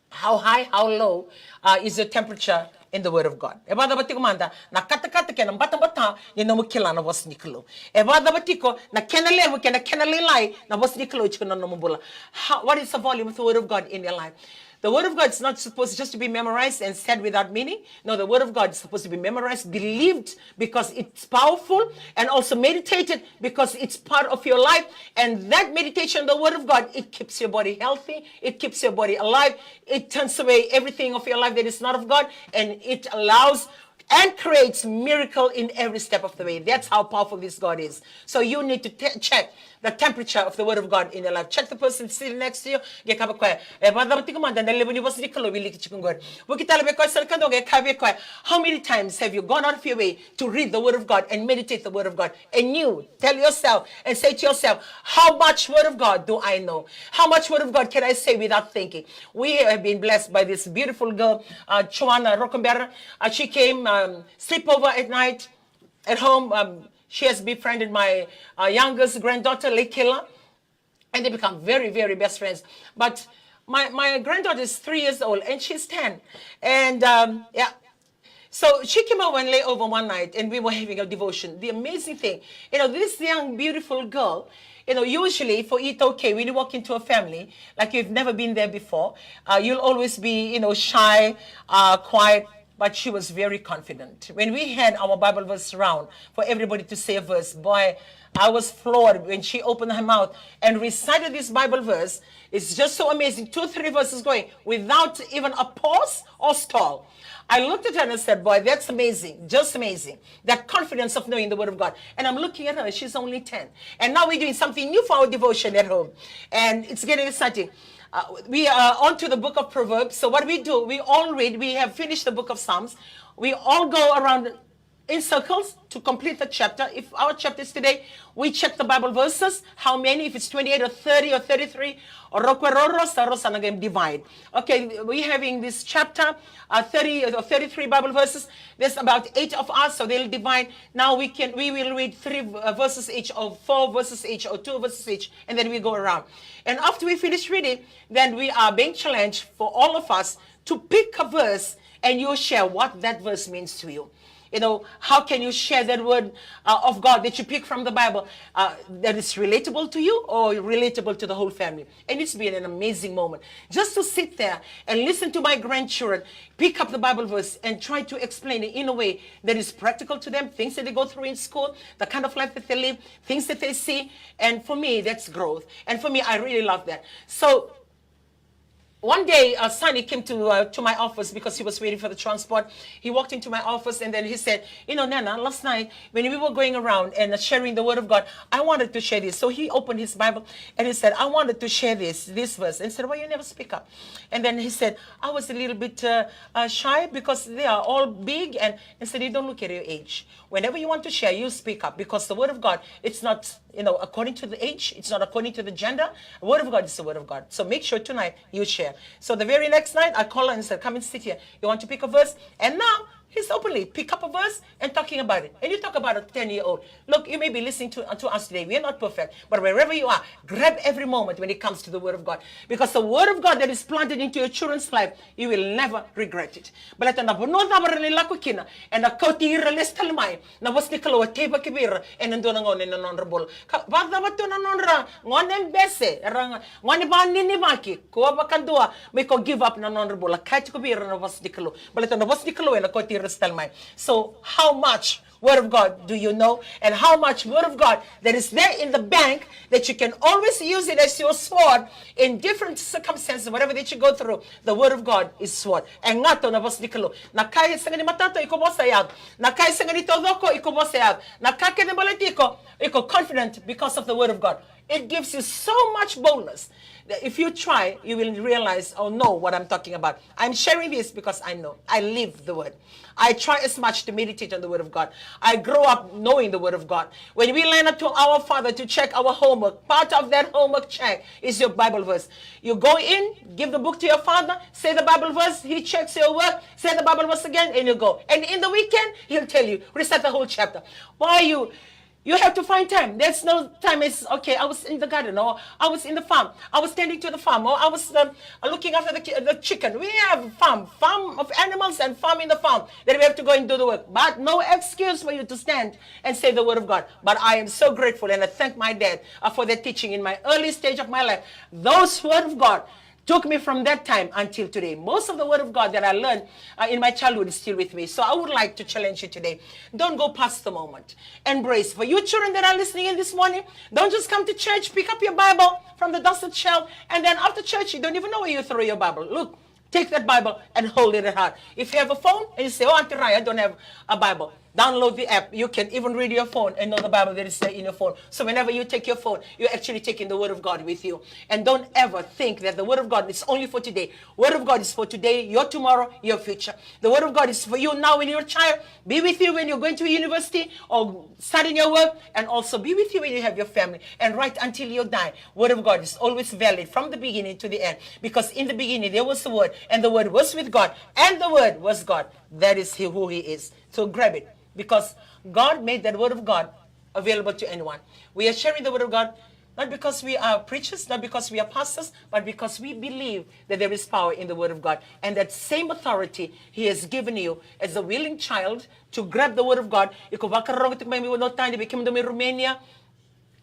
How high, how low, uh, is your temperature in the Word of God? E vakacava tiko mada na katakata kei na batabata ni nomu kila na vosa ni Kalou? E vakacava tiko na kena levu kei na kena lailai na vosa ni Kalou tiko na nomu bula? How, what is the volume of the Word of God in your life? The Word of God is not supposed just to be memorized and said without meaning. No, the Word of God is supposed to be memorized, believed, because it's powerful, and also meditated, because it's part of your life. And that meditation, the Word of God, it keeps your body healthy, it keeps your body alive, it turns away everything of your life that is not of God, and it allows and creates miracle in every step of the way. That's how powerful this God is. So you need to te- check the temperature of the Word of God in your life. Check the person sitting next to you. Qai kaya vei koya, e vakacava tiko mada na levu ni vosa ni Kalou e wiliki tiko qori? Vuki tale vei koya sa na kadua, qai kaya vei koya, how many times have you gone out of your way to read the Word of God and meditate the Word of God? And you tell yourself and say to yourself, how much Word of God do I know? How much Word of God can I say without thinking? We have been blessed by this beautiful girl, uh, Joanna Rokombera. Uh, she came, um, sleep over at night at home. Um, she has befriended my, uh, youngest granddaughter, Lekila, and they become very, very best friends. But my, my granddaughter is three years old and she's ten. And, um, yeah. So she came over and lay over one night, and we were having a devotion. The amazing thing, you know, this young, beautiful girl, you know, usually for it, okay, when you walk into a family, like you've never been there before, uh, you'll always be, you know, shy, uh, quiet, but she was very confident. When we had our Bible verse round for everybody to say a verse, boy, I was floored when she opened her mouth and recited this Bible verse. It's just so amazing. Two, three verses going without even a pause or stall. I looked at her and I said, boy, that's amazing. Just amazing. That confidence of knowing the Word of God. And I'm looking at her, she's only ten. And now we're doing something new for our devotion at home. And it's getting exciting. Uh, we are on to the book of Proverbs. So what we do, we all read, we have finished the book of Psalms. We all go around in circles to complete the chapter. If our chapter is today, we check the Bible verses, how many, if it's twenty-eight or thirty or thirty-three, o rokwe roro, sa roro sa na qai divide. Okay, we're having this chapter, uh, thirty or thirty-three Bible verses. There's about eight of us, so they'll divide. Now we can, we will read three, uh, verses each, or four verses each, or two verses each, and then we go around. And after we finish reading, then we are being challenged for all of us to pick a verse and you share what that verse means to you. You know, how can you share that word, uh, of God that you pick from the Bible, uh, that is relatable to you or relatable to the whole family? And it's been an amazing moment just to sit there and listen to my grandchildren pick up the Bible verse and try to explain it in a way that is practical to them, things that they go through in school, the kind of life that they live, things that they see. And for me, that's growth. And for me, I really love that. So, One day, uh, Sonny came to, uh, to my office because he was waiting for the transport. He walked into my office and then he said, "You know, Nana, last night when we were going around and, uh, sharing the word of God, I wanted to share this." So he opened his Bible and he said, "I wanted to share this, this verse." And said, "Why you never speak up?" And then he said, "I was a little bit, uh, uh, shy because they are all big." And I said, "You don't look at your age. Whenever you want to share, you speak up, because the word of God, it's not, you know, according to the age, it's not according to the gender. The word of God is the word of God. So make sure tonight you share." So the very next night, I call her and said, "Come and sit here. You want to pick a verse?" And now he's openly pick up a verse and talking about it. And you talk about a ten-year-old. Look, you may be listening to, to us today. We are not perfect. But wherever you are, grab every moment when it comes to the word of God. Because the word of God that is planted into your children's life, you will never regret it. Baleta na vanua cava era lai lako kina, ena kauti ira lesu tale mai. Na vosa ni Kalou a teivaki vei ira ena dua na gauna ena nodra bula. Ka vakacava tu na nodra gone bese, era ga-, gone vaninivaki, kua vakadua me ko give up na nodra bula. Kaya tiko vei ira na vosa ni Kalou. Baleta na vosa ni Kalou ena kauti ira lesu tale mai. So how much word of God do you know? And how much word of God that is there in the bank that you can always use it as your sword in different circumstances, whatever that you go through, the word of God is sword. E gata na vosa ni Kalou. Na ka e sega ni matata, iko vosa yaco. Na ka e sega ni taucoko, iko vosa yaco. Na ka kece baleti iko, iko confident because of the word of God. It gives you so much boldness that if you try, you will realize or know what I'm talking about. I'm sharing this because I know. I live the word. I try as much to meditate on the word of God. I grow up knowing the word of God. When we learn to our father to check our homework, part of that homework check is your Bible verse. You go in, give the book to your father, say the Bible verse, he checks your work, say the Bible verse again, and you go. And in the weekend, he'll tell you, recite the whole chapter. Why you You have to find time. There's no time. It's okay. I was in the garden, or I was in the farm. I was tending to the farm, or I was, um, looking after the, ki- the chicken. We have farm, farm of animals and farm in the farm. Then we have to go and do the work. But no excuse for you to stand and say the word of God. But I am so grateful and I thank my dad, uh, for the teaching in my early stage of my life. Those word of God took me from that time until today. Most of the word of God that I learned, uh, in my childhood is still with me. So I would like to challenge you today. Don't go past the moment. Embrace. For you children that are listening in this morning, don't just come to church, pick up your Bible from the dusted shelf, and then after church, you don't even know where you throw your Bible. Look, take that Bible and hold it at heart. If you have a phone and you say, "Oh, Auntie Rai, I don't have a Bible," download the app. You can even read your phone and know the Bible that is there in your phone. So whenever you take your phone, you're actually taking the word of God with you. And don't ever think that the word of God is only for today. Word of God is for today, your tomorrow, your future. The word of God is for you now in your child, be with you when you're going to university or starting your work, and also be with you when you have your family, and right until you die. Word of God is always valid from the beginning to the end, because in the beginning there was the Word, and the Word was with God, and the Word was God. That is he, who he is. So grab it, because God made that word of God available to anyone. We are sharing the word of God not because we are preachers, not because we are pastors, but because we believe that there is power in the word of God. And that same authority he has given you as a willing child to grab the word of God. Iko vakarorogo tiko mai vanua tani, vei kemudou mai Romania,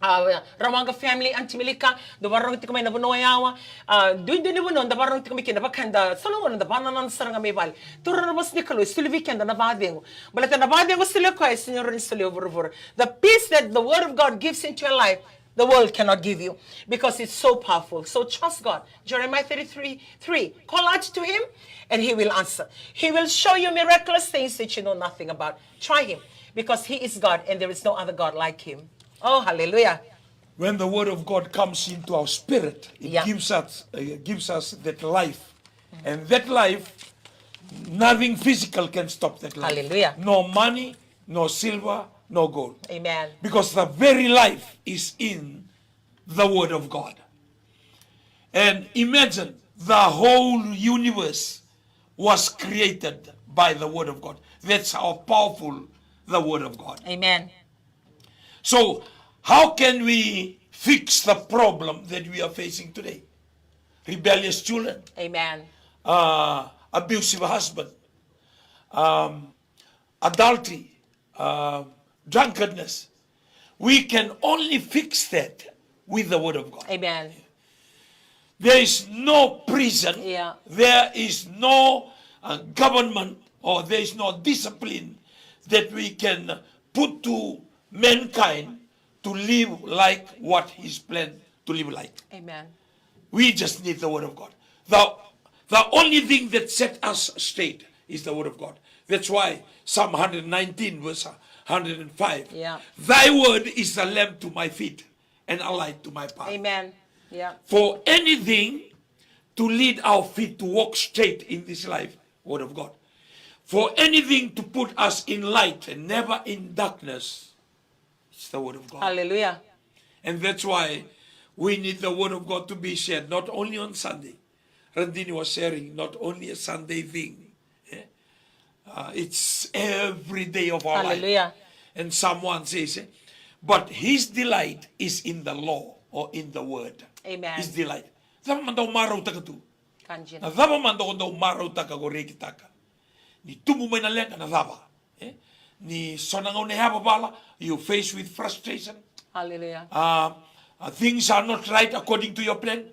a, Rawaqa family, Aunty Milika, dou vakarorogo tiko mai na vanua yawa. A, duidui ni vanua da vakarorogo tiko mai kina, vaka eda sa lagona da vananana sara ga mai vale. Taura na vosa ni Kalou, e soli vei keda na vakacegu. Baleta na vakacegu e solia o koya, e sega ni rawa ni solia o vuravura. The peace that the word of God gives into your life, the world cannot give you, because it's so powerful. So trust God. Jeremiah thirty-three three. Call out to him and he will answer. He will show you miraculous things that you know nothing about. Try him, because he is God and there is no other God like him. Oh, hallelujah. When the word of God comes into our spirit, it, yeah, gives us, uh, gives us that life. And that life, nothing physical can stop that life. Hallelujah. No money, no silver, no gold. Amen. Because the very life is in the word of God. And imagine, the whole universe was created by the word of God. That's how powerful the word of God. Amen. So, how can we fix the problem that we are facing today? Rebellious children. Amen. Uh, abusive husband. Um, adultery. Uh, drunkenness. We can only fix that with the word of God. Amen. There is no prison. Yeah. There is no, uh, government, or there is no discipline that we can put to mankind to live like what he's planned to live like. Amen. We just need the word of God. The The only thing that set us straight is the word of God. That's why Psalm hundred nineteen, verse hundred and five, yeah, "Thy word is a lamp to my feet and a light to my path." Amen. Yeah. For anything to lead our feet to walk straight in this life, word of God. For anything to put us in light and never in darkness, it's the word of God. Hallelujah. And that's why we need the word of God to be shared, not only on Sunday. Randini was sharing, not only a Sunday thing. Eh? Uh, it's every day of our life. Hallelujah. And someone says, eh, "But his delight is in the law or in the word." Amen. His delight. Cava mada o marautaka tu? Ka dina. Na cava mada o dau marautaka, o rekitaka? Ni tubu mai na leqa, na cava? Eh? Ni so na gauna e yavavala, you face with frustration. Hallelujah. Uh, uh, things are not right according to your plan.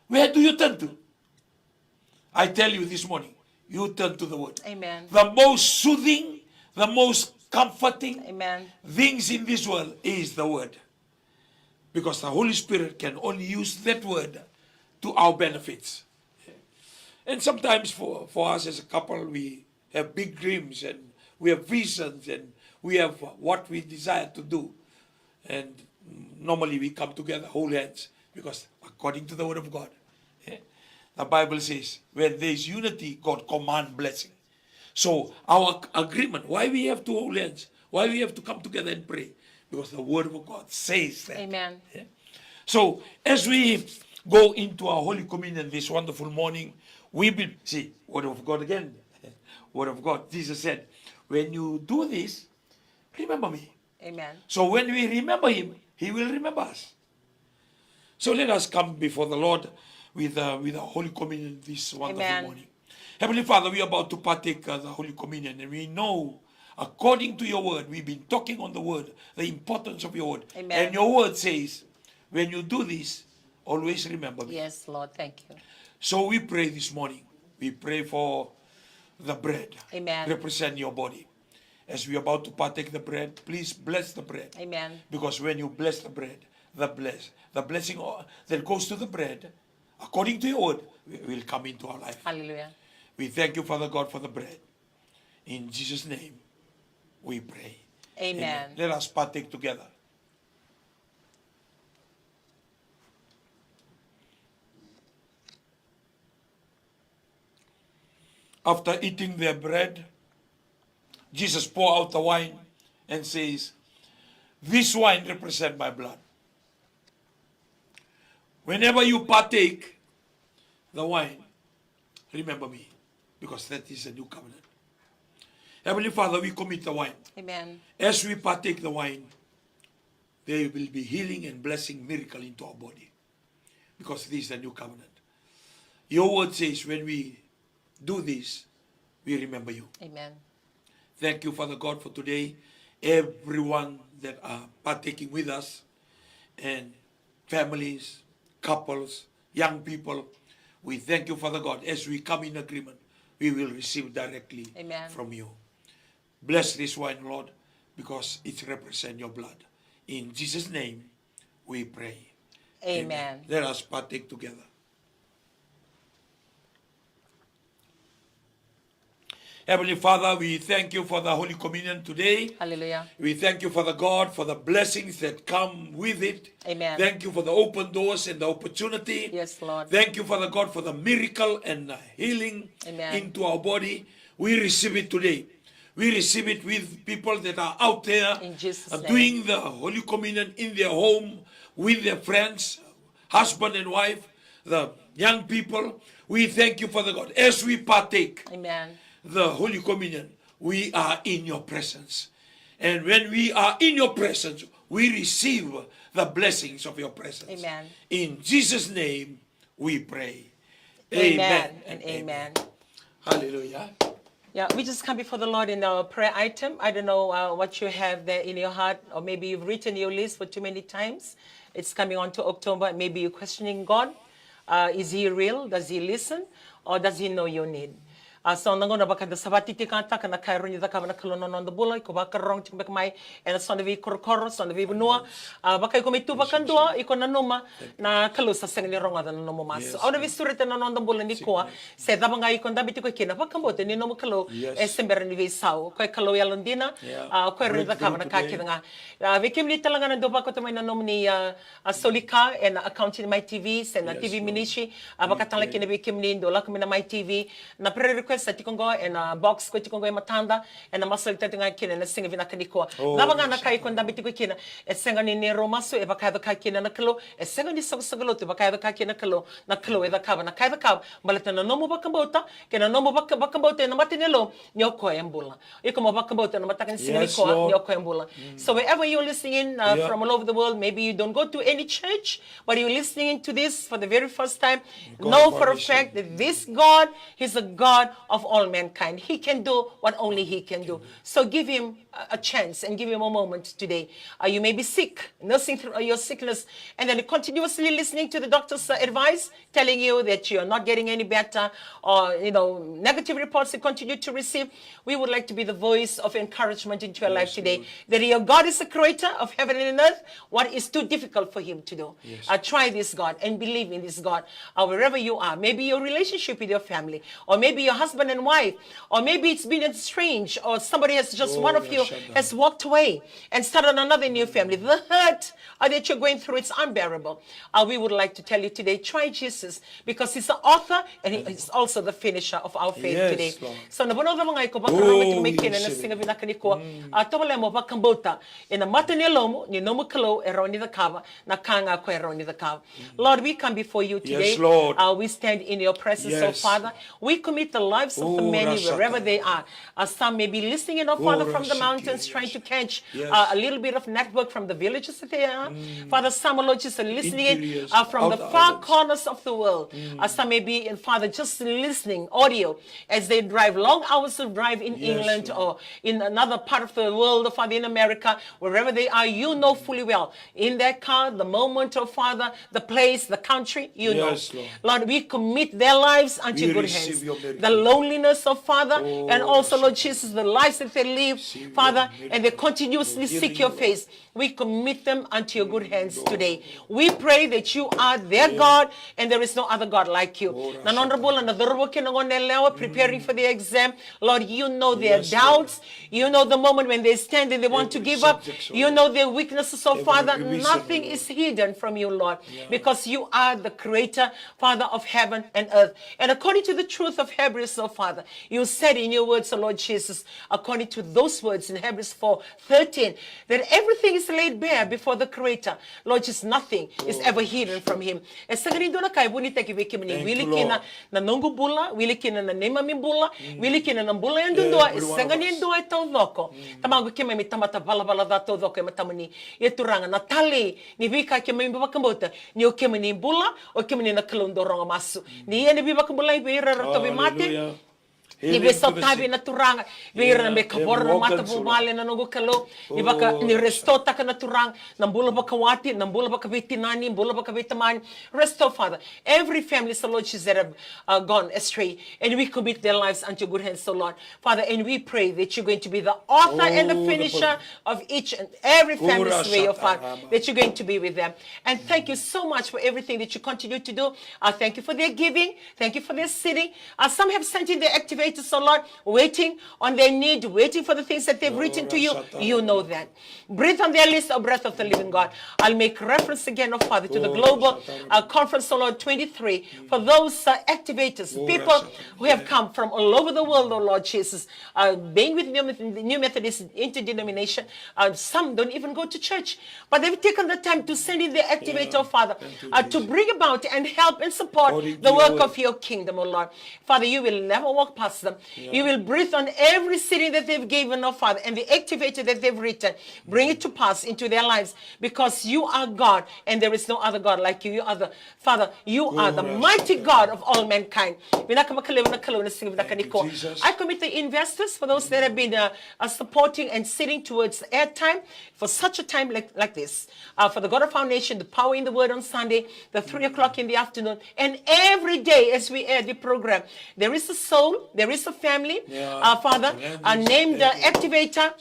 Where do you turn to? I tell you this morning, you turn to the word. Amen. The most soothing, the most comforting, amen, things in this world is the word. Because the Holy Spirit can only use that word to our benefits. And sometimes for, for us as a couple, we have big dreams and we have visions and we have what we desire to do. And normally we come together, hold hands, because according to the word of God, eh, the Bible says, "When there is unity, God command blessing." So our ag-, agreement, why we have to hold hands, why we have to come together and pray, because the word of God says that. Amen. Eh? So as we go into our Holy Communion this wonderful morning, we be, see, word of God again. Word of God. Jesus said, "When you do this, remember me." Amen. So when we remember him, he will remember us. So let us come before the Lord with, uh, with our Holy Communion this wonderful, amen, morning. Heavenly Father, we are about to partake, uh, the Holy Communion, and we know, according to your word, we've been talking on the word, the importance of your word. Amen. And your word says, "When you do this, always remember me." Yes, Lord, thank you. So we pray this morning. We pray for the bread. Amen. Represent your body. As we are about to partake the bread, please bless the bread. Amen. Because when you bless the bread, the bless, the blessing o-, that goes to the bread, according to your word, wi-, will come into our life. Hallelujah. We thank you, Father God, for the bread. In Jesus' name, we pray. Amen. Amen. Let us partake together. After eating their bread, Jesus pour out the wine and says, "This wine represent my blood." Whenever you partake the wine, remember me, because that is a new covenant. Heavenly Father, we commit the wine. Amen. As we partake the wine, there will be healing and blessing, miracle into our body. Because this is the new covenant. Your word says when we do this, we remember you. Amen. Thank you, Father God, for today. Everyone that are partaking with us, and families, couples, young people, we thank you, Father God. As we come in agreement, we will receive directly, amen, from you. Bless this wine, Lord, because it represents your blood. In Jesus' name, we pray. Amen. Amen. Let us partake together. Heavenly Father, we thank you for the Holy Communion today. Hallelujah. We thank you, Father God, for the blessings that come with it. Amen. Thank you for the open doors and the opportunity. Yes, Lord. Thank you, Father God, for the miracle and the healing, amen, into our body. We receive it today. We receive it with people that are out there, in Jesus' name, doing the Holy Communion in their home, with their friends, husband and wife, the young people. We thank you, Father God, as we partake, amen, the Holy Communion, we are in your presence. And when we are in your presence, we receive the blessings of your presence. Amen. In Jesus' name, we pray. Amen, amen and amen, amen. Hallelujah. Yeah, we just come before the Lord in our prayer item. I don't know, uh, what you have there in your heart, or maybe you've written your list for too many times. It's coming on to October. Maybe you're questioning God. Uh, is he real? Does he listen? Or does he know your need? A, so na gauna vaka da sa vakatitiqataka na ka e rawa ni cakava na Kalou na noda bula, iko vakarorogo tiko beka mai ena so na veikorokoro, so na veivanua. A, vaka iko mai tu vakadua, iko nanuma na Kalou sa sega ni rogoca na nomu masu. Au na veisureta na noda bula nikua, se cava ga iko dabe tiko kina, vakabauta ni nomu Kalou e se bera ni veisau. Ko e Kalou yalodina, a, ko e rawa ni cakava na ka kece ga. A, vei kemuni tale ga na dau vakauta mai na nomuni, a, a soli ka ena account ni Mai T V se na T V ministry, a, vakatale kina vei kemuni dau lako mai na Mai T V, na prayer request sa tiko qo ena box ko tiko qo e matada, ena masu tale ga kina ena siga vinaka nikua. Cava ga na ka iko dabe tiko kina, e sega ni neirau masu, e vakayaco ka kina na Kalou, e sega ni soqosoqo lotu, vakayaco ka kina na Kalou, na Kalou e cakava na ka e cakava, baleta na nomu vakabauta, kei na nomu vaka-, vakabauta ena mata ni Kalou, ni o koya e bula. Iko mo vakabauta na mataka ni siga nikua, ni o koya e bula. So wherever you're listening in, uh, from all over the world, maybe you don't go to any church, but you're listening to this for the very first time, know for a fact that this God, He's a God of all mankind. He can do what only He can do. So give Him a, a chance and give Him a moment today. Uh, you may be sick, nursing through, uh, your sickness, and then continuously listening to the doctor's, uh, advice, telling you that you're not getting any better, or, you know, negative reports you continue to receive, we would like to be the voice of encouragement into your life today. That your God is the creator of heaven and earth. What is too difficult for Him to do? Uh, try this God and believe in this God. Uh, wherever you are, maybe your relationship with your family, or maybe your husband and wife, or maybe it's been estranged, or somebody has just, one of you has walked away and started another new family. The hurt, uh, that you're going through, it's unbearable. Uh, we would like to tell you today, try Jesus, because He's the author and He is also the finisher of our faith today. So na vanua cava ga iko vakarorogo tiko mai kina ena siga vinaka nikua, a, tovolea mo vakabauta ena mata ni yalomu ni nomu Kalou e rawa ni cakava na ka ga ko e rawa ni cakava. Lord, we come before you today. Uh, we stand in your presence, oh Father. We commit the lives of the many wherever they are. Uh, some may be listening in, oh Father, from the mountains, trying to catch, uh, a little bit of network from the villages that they are. Father, some, oh Lord Jesus, are listening in, uh, from the far corners of the world. Uh, some may be, and Father, just listening audio as they drive long hours of drive in England or in another part of the world, oh Father, in America, wherever they are, you know fully well. In their car, the moment, oh Father, the place, the country, you know. Lord, we commit their lives unto your good hands. The loneliness, oh Father, and also, Lord Jesus, the lives that they live, Father, and they continuously seek your face. We commit them unto your good hands today. We pray that you are their God and there is no other God like you. Na nodra bula na cauravou kei na goneyalewa preparing for the exam. Lord, you know their doubts. You know the moment when they stand and they want to give up. You know their weaknesses, oh Father. Nothing is hidden from you, Lord, because you are the creator, Father of heaven and earth. And according to the truth of Hebrews, oh Father, you said in your words, oh Lord Jesus, according to those words in Hebrews four thirteen, that everything is laid bare before the Creator. Lord Jesus, nothing is ever hidden from Him. E sega ni dua na ka e vunitaki vei kemuni. Wili kina na noqu bula, wili kina na neimami bula, wili kina na bula yadudua, e sega ni dua e taucoko. Tamaqu keimami tamata valavala ca taucoko e matamuni. Ia Turaga, na talei ni veika keimami vakabauta ni o kemuni bula, o kemuni na Kalou dau rogo masu. Ni ia ni veivakabulai vei ira era tauvimate. Ni veisotavi na Turaga vei ira na mai kavoro na matavuvale, na noqu Kalou. Ni vaka, ni restore-taka na Turaga na bula vakawati, na bula vakaveitinani, bula vakaveitamani. Restore, Father, every family, so Lord Jesus, that have, uh, gone astray. And we commit their lives unto your good hands, so Lord. Father, and we pray that you're going to be the author and the finisher of each and every family's way, oh Father, that you're going to be with them. And thank you so much for everything that you continue to do. I thank you for their giving. Thank you for their sitting. Uh, some have sent in their activators, so Lord, waiting on their need, waiting for the things that they've written to you. You know that. Breathe on their list, O breath of the living God. I'll make reference again, oh Father, to the global, uh, conference, oh Lord, twenty-three. For those, uh, activators, people who have come from all over the world, oh Lord Jesus, uh, being with New, New Methodist Interdenomination, uh, some don't even go to church, but they've taken the time to send in their activator, oh Father, uh, to bring about and help and support the work of your kingdom, oh Lord. Father, you will never walk past them. You will breathe on every seed that they've given, oh Father, and the activator that they've written. Bring it to pass into their lives, because you are God and there is no other God like you. You are the Father, you are the mighty God of all mankind. Vinaka vakalevu na Kalou na siga vinaka nikua. I commit the investors, for those that have been, uh, uh, supporting and sitting towards airtime for such a time like, like this. Uh, for the God of Foundation, the Power in the Word on Sunday, the three o'clock in the afternoon, and every day as we air the program, there is a soul, There is a family, uh, Father, uh, named uh, Activator,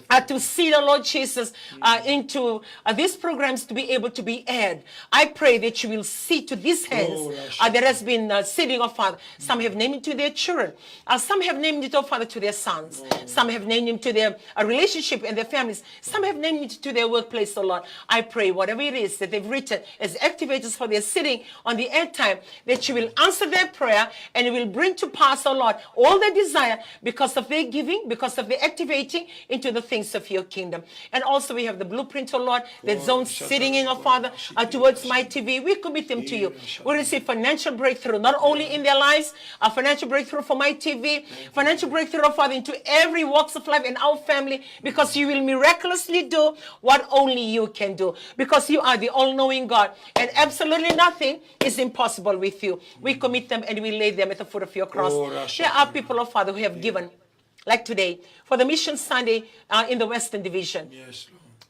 uh, to see the Lord Jesus uh, into uh, these programs to be able to be aired. I pray that you will see to these hands uh, that has been uh, sitting, oh Father. Some have named it to their children. Uh, some have named it, oh Father, to their sons. Some have named him to their uh, relationship and their families. Some have named it to their workplace, oh Lord. I pray whatever it is that they've written as activators for their sitting on the end time, that you will answer their prayer and you will bring to pass, oh Lord, all their desire because of their giving, because of their activating into the things of your kingdom. And also we have the blueprint, oh Lord, that zones sitting in, oh Father, uh, towards my T V. We commit them to you. We receive financial breakthrough, not only in their lives, a financial breakthrough for my T V, financial breakthrough, oh Father, into every walks of life in our family, because you will miraculously do what only you can do, because you are the all-knowing God, and absolutely nothing is impossible with you. We commit them and we lay them at the foot of your cross. There are people, oh Father, who have given, like today, for the Mission Sunday uh, in the Western Division.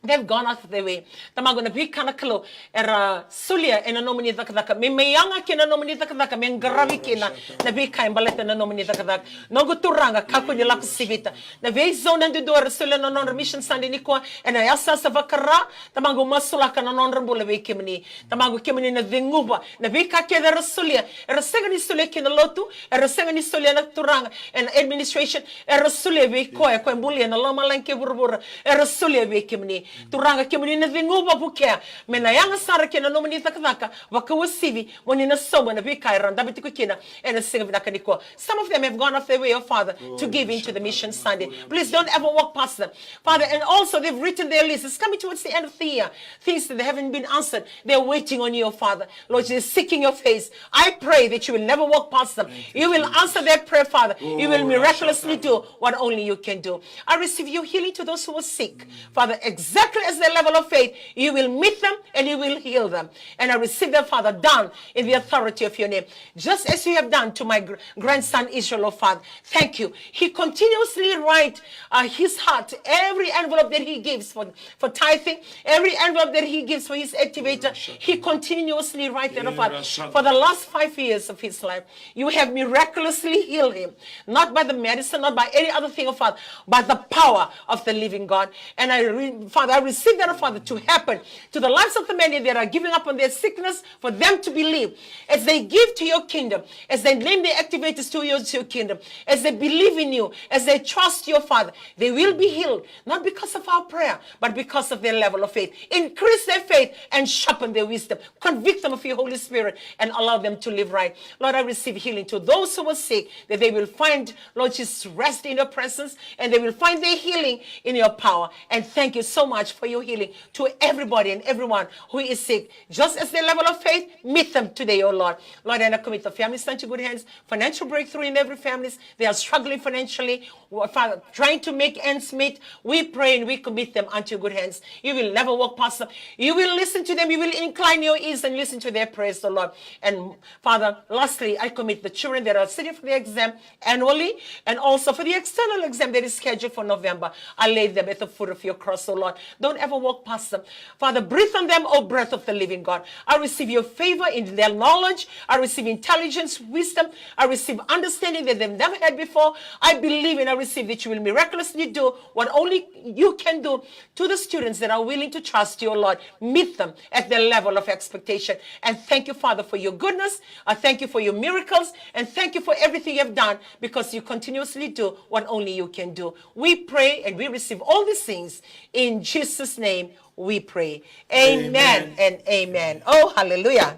They've gone out of their way. Tamaqu, na veika na Kalou era solia ena nomuni cakacaka, me mai yaga kina nomuni cakacaka, me qaravi kina na veika e baleta na nomuni cakacaka. Noqu Turaga, kakua ni lako sivita. Na veizou, na dodonu era solia na nodra Mission Sunday nikua ena yasayasa vaka-Ra, Tamaqu, masulaka na nodra bula vei kemuni. Tamaqu, kemuni na ceguva na veika kece era solia. Era sega ni solia ki na lotu, era sega ni solia na Turaga ena administration, era solia vei koya, koya e bulia na lomalagi kei vuravura. Era solia vei kemuni. Turaga, kemuni na ceguva, vukea me na yaga sara kei na nomuni cakacaka vakauasivi, mo ni na sauma na veika era dabe tiko kina ena siga vinaka nikua. Some of them have gone off their way, oh Father, to give into the Mission Sunday. Please don't ever walk past them, Father. And also, they've written their list. It's coming towards the end of the year. Things that they haven't been answered. They're waiting on you, oh Father. Lord, they're seeking your face. I pray that you will never walk past them. You will answer their prayer, Father. You will miraculously do what only you can do. I receive your healing to those who are sick. Father, exactly as their level of faith, you will meet them and you will heal them. And I receive them, Father, done in the authority of your name. Just as you have done to my gr- grandson Israel, oh Father. Thank you. He continuously write uh, his heart, every envelope that he gives for, for tithing, every envelope that he gives for his activator, he continuously write that, oh Father, for the last five years of his life. You have miraculously healed him, not by the medicine, not by any other thing, oh Father, by the power of the living God. And I, re- Father, I receive that, oh Father, to happen to the lives of the many that are giving up on their sickness, for them to believe as they give to your kingdom, as they name their activators to your, to your kingdom, as they believe in you, as they trust your Father, they will be healed, not because of our prayer, but because of their level of faith. Increase their faith and sharpen their wisdom. Convict them of your Holy Spirit and allow them to live right. Lord, I receive healing to those who are sick, that they will find, Lord Jesus, rest in your presence, and they will find their healing in your power. And thank you so much for your healing to everybody and everyone who is sick. Just as their level of faith, meet them today, oh Lord. Lord, and I commit the families into good hands. Financial breakthrough in every families. They are struggling financially, Father, trying to make ends meet. We pray and we commit them unto your good hands. You will never walk past them. You will listen to them. You will incline your ears and listen to their prayers, oh Lord. And Father, lastly, I commit the children that are sitting for the exam annually and also for the external exam that is scheduled for November. I lay them at the foot of your cross, oh Lord. Don't ever walk past them. Father, breathe on them, oh breath of the living God. I receive your favor in their knowledge. I receive intelligence, wisdom. I receive understanding that they've never had before. I believe and I receive that you will miraculously do what only you can do to the students that are willing to trust you, oh Lord. Meet them at their level of expectation. And thank you, Father, for your goodness. I thank you for your miracles. And thank you for everything you have done, because you continuously do what only you can do. We pray and we receive all these things. In Jesus' name we pray. Amen and amen. Oh, hallelujah.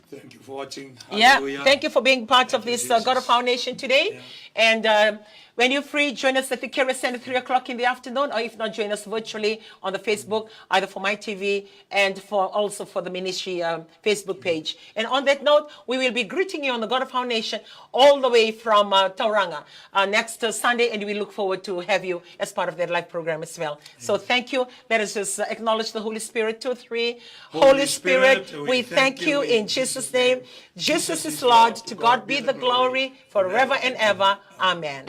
Thank you for watching. Yeah, hallelujah. Thank you for being part of this uh, God of Foundation today. And uh, when you're free, join us at the Carrier Center at three o'clock in the afternoon, or if not, join us virtually on the Facebook, either for my T V and for also for the ministry um, Facebook page. And on that note, we will be greeting you on the God of Foundation all the way from uh, Tauranga uh, next uh, Sunday, and we look forward to have you as part of that live program as well. So thank you. Let us just uh, acknowledge the Holy Spirit. Two, three. Holy Spirit, we thank you in Jesus' name. Jesus is Lord. To God be the glory forever and ever. Amen.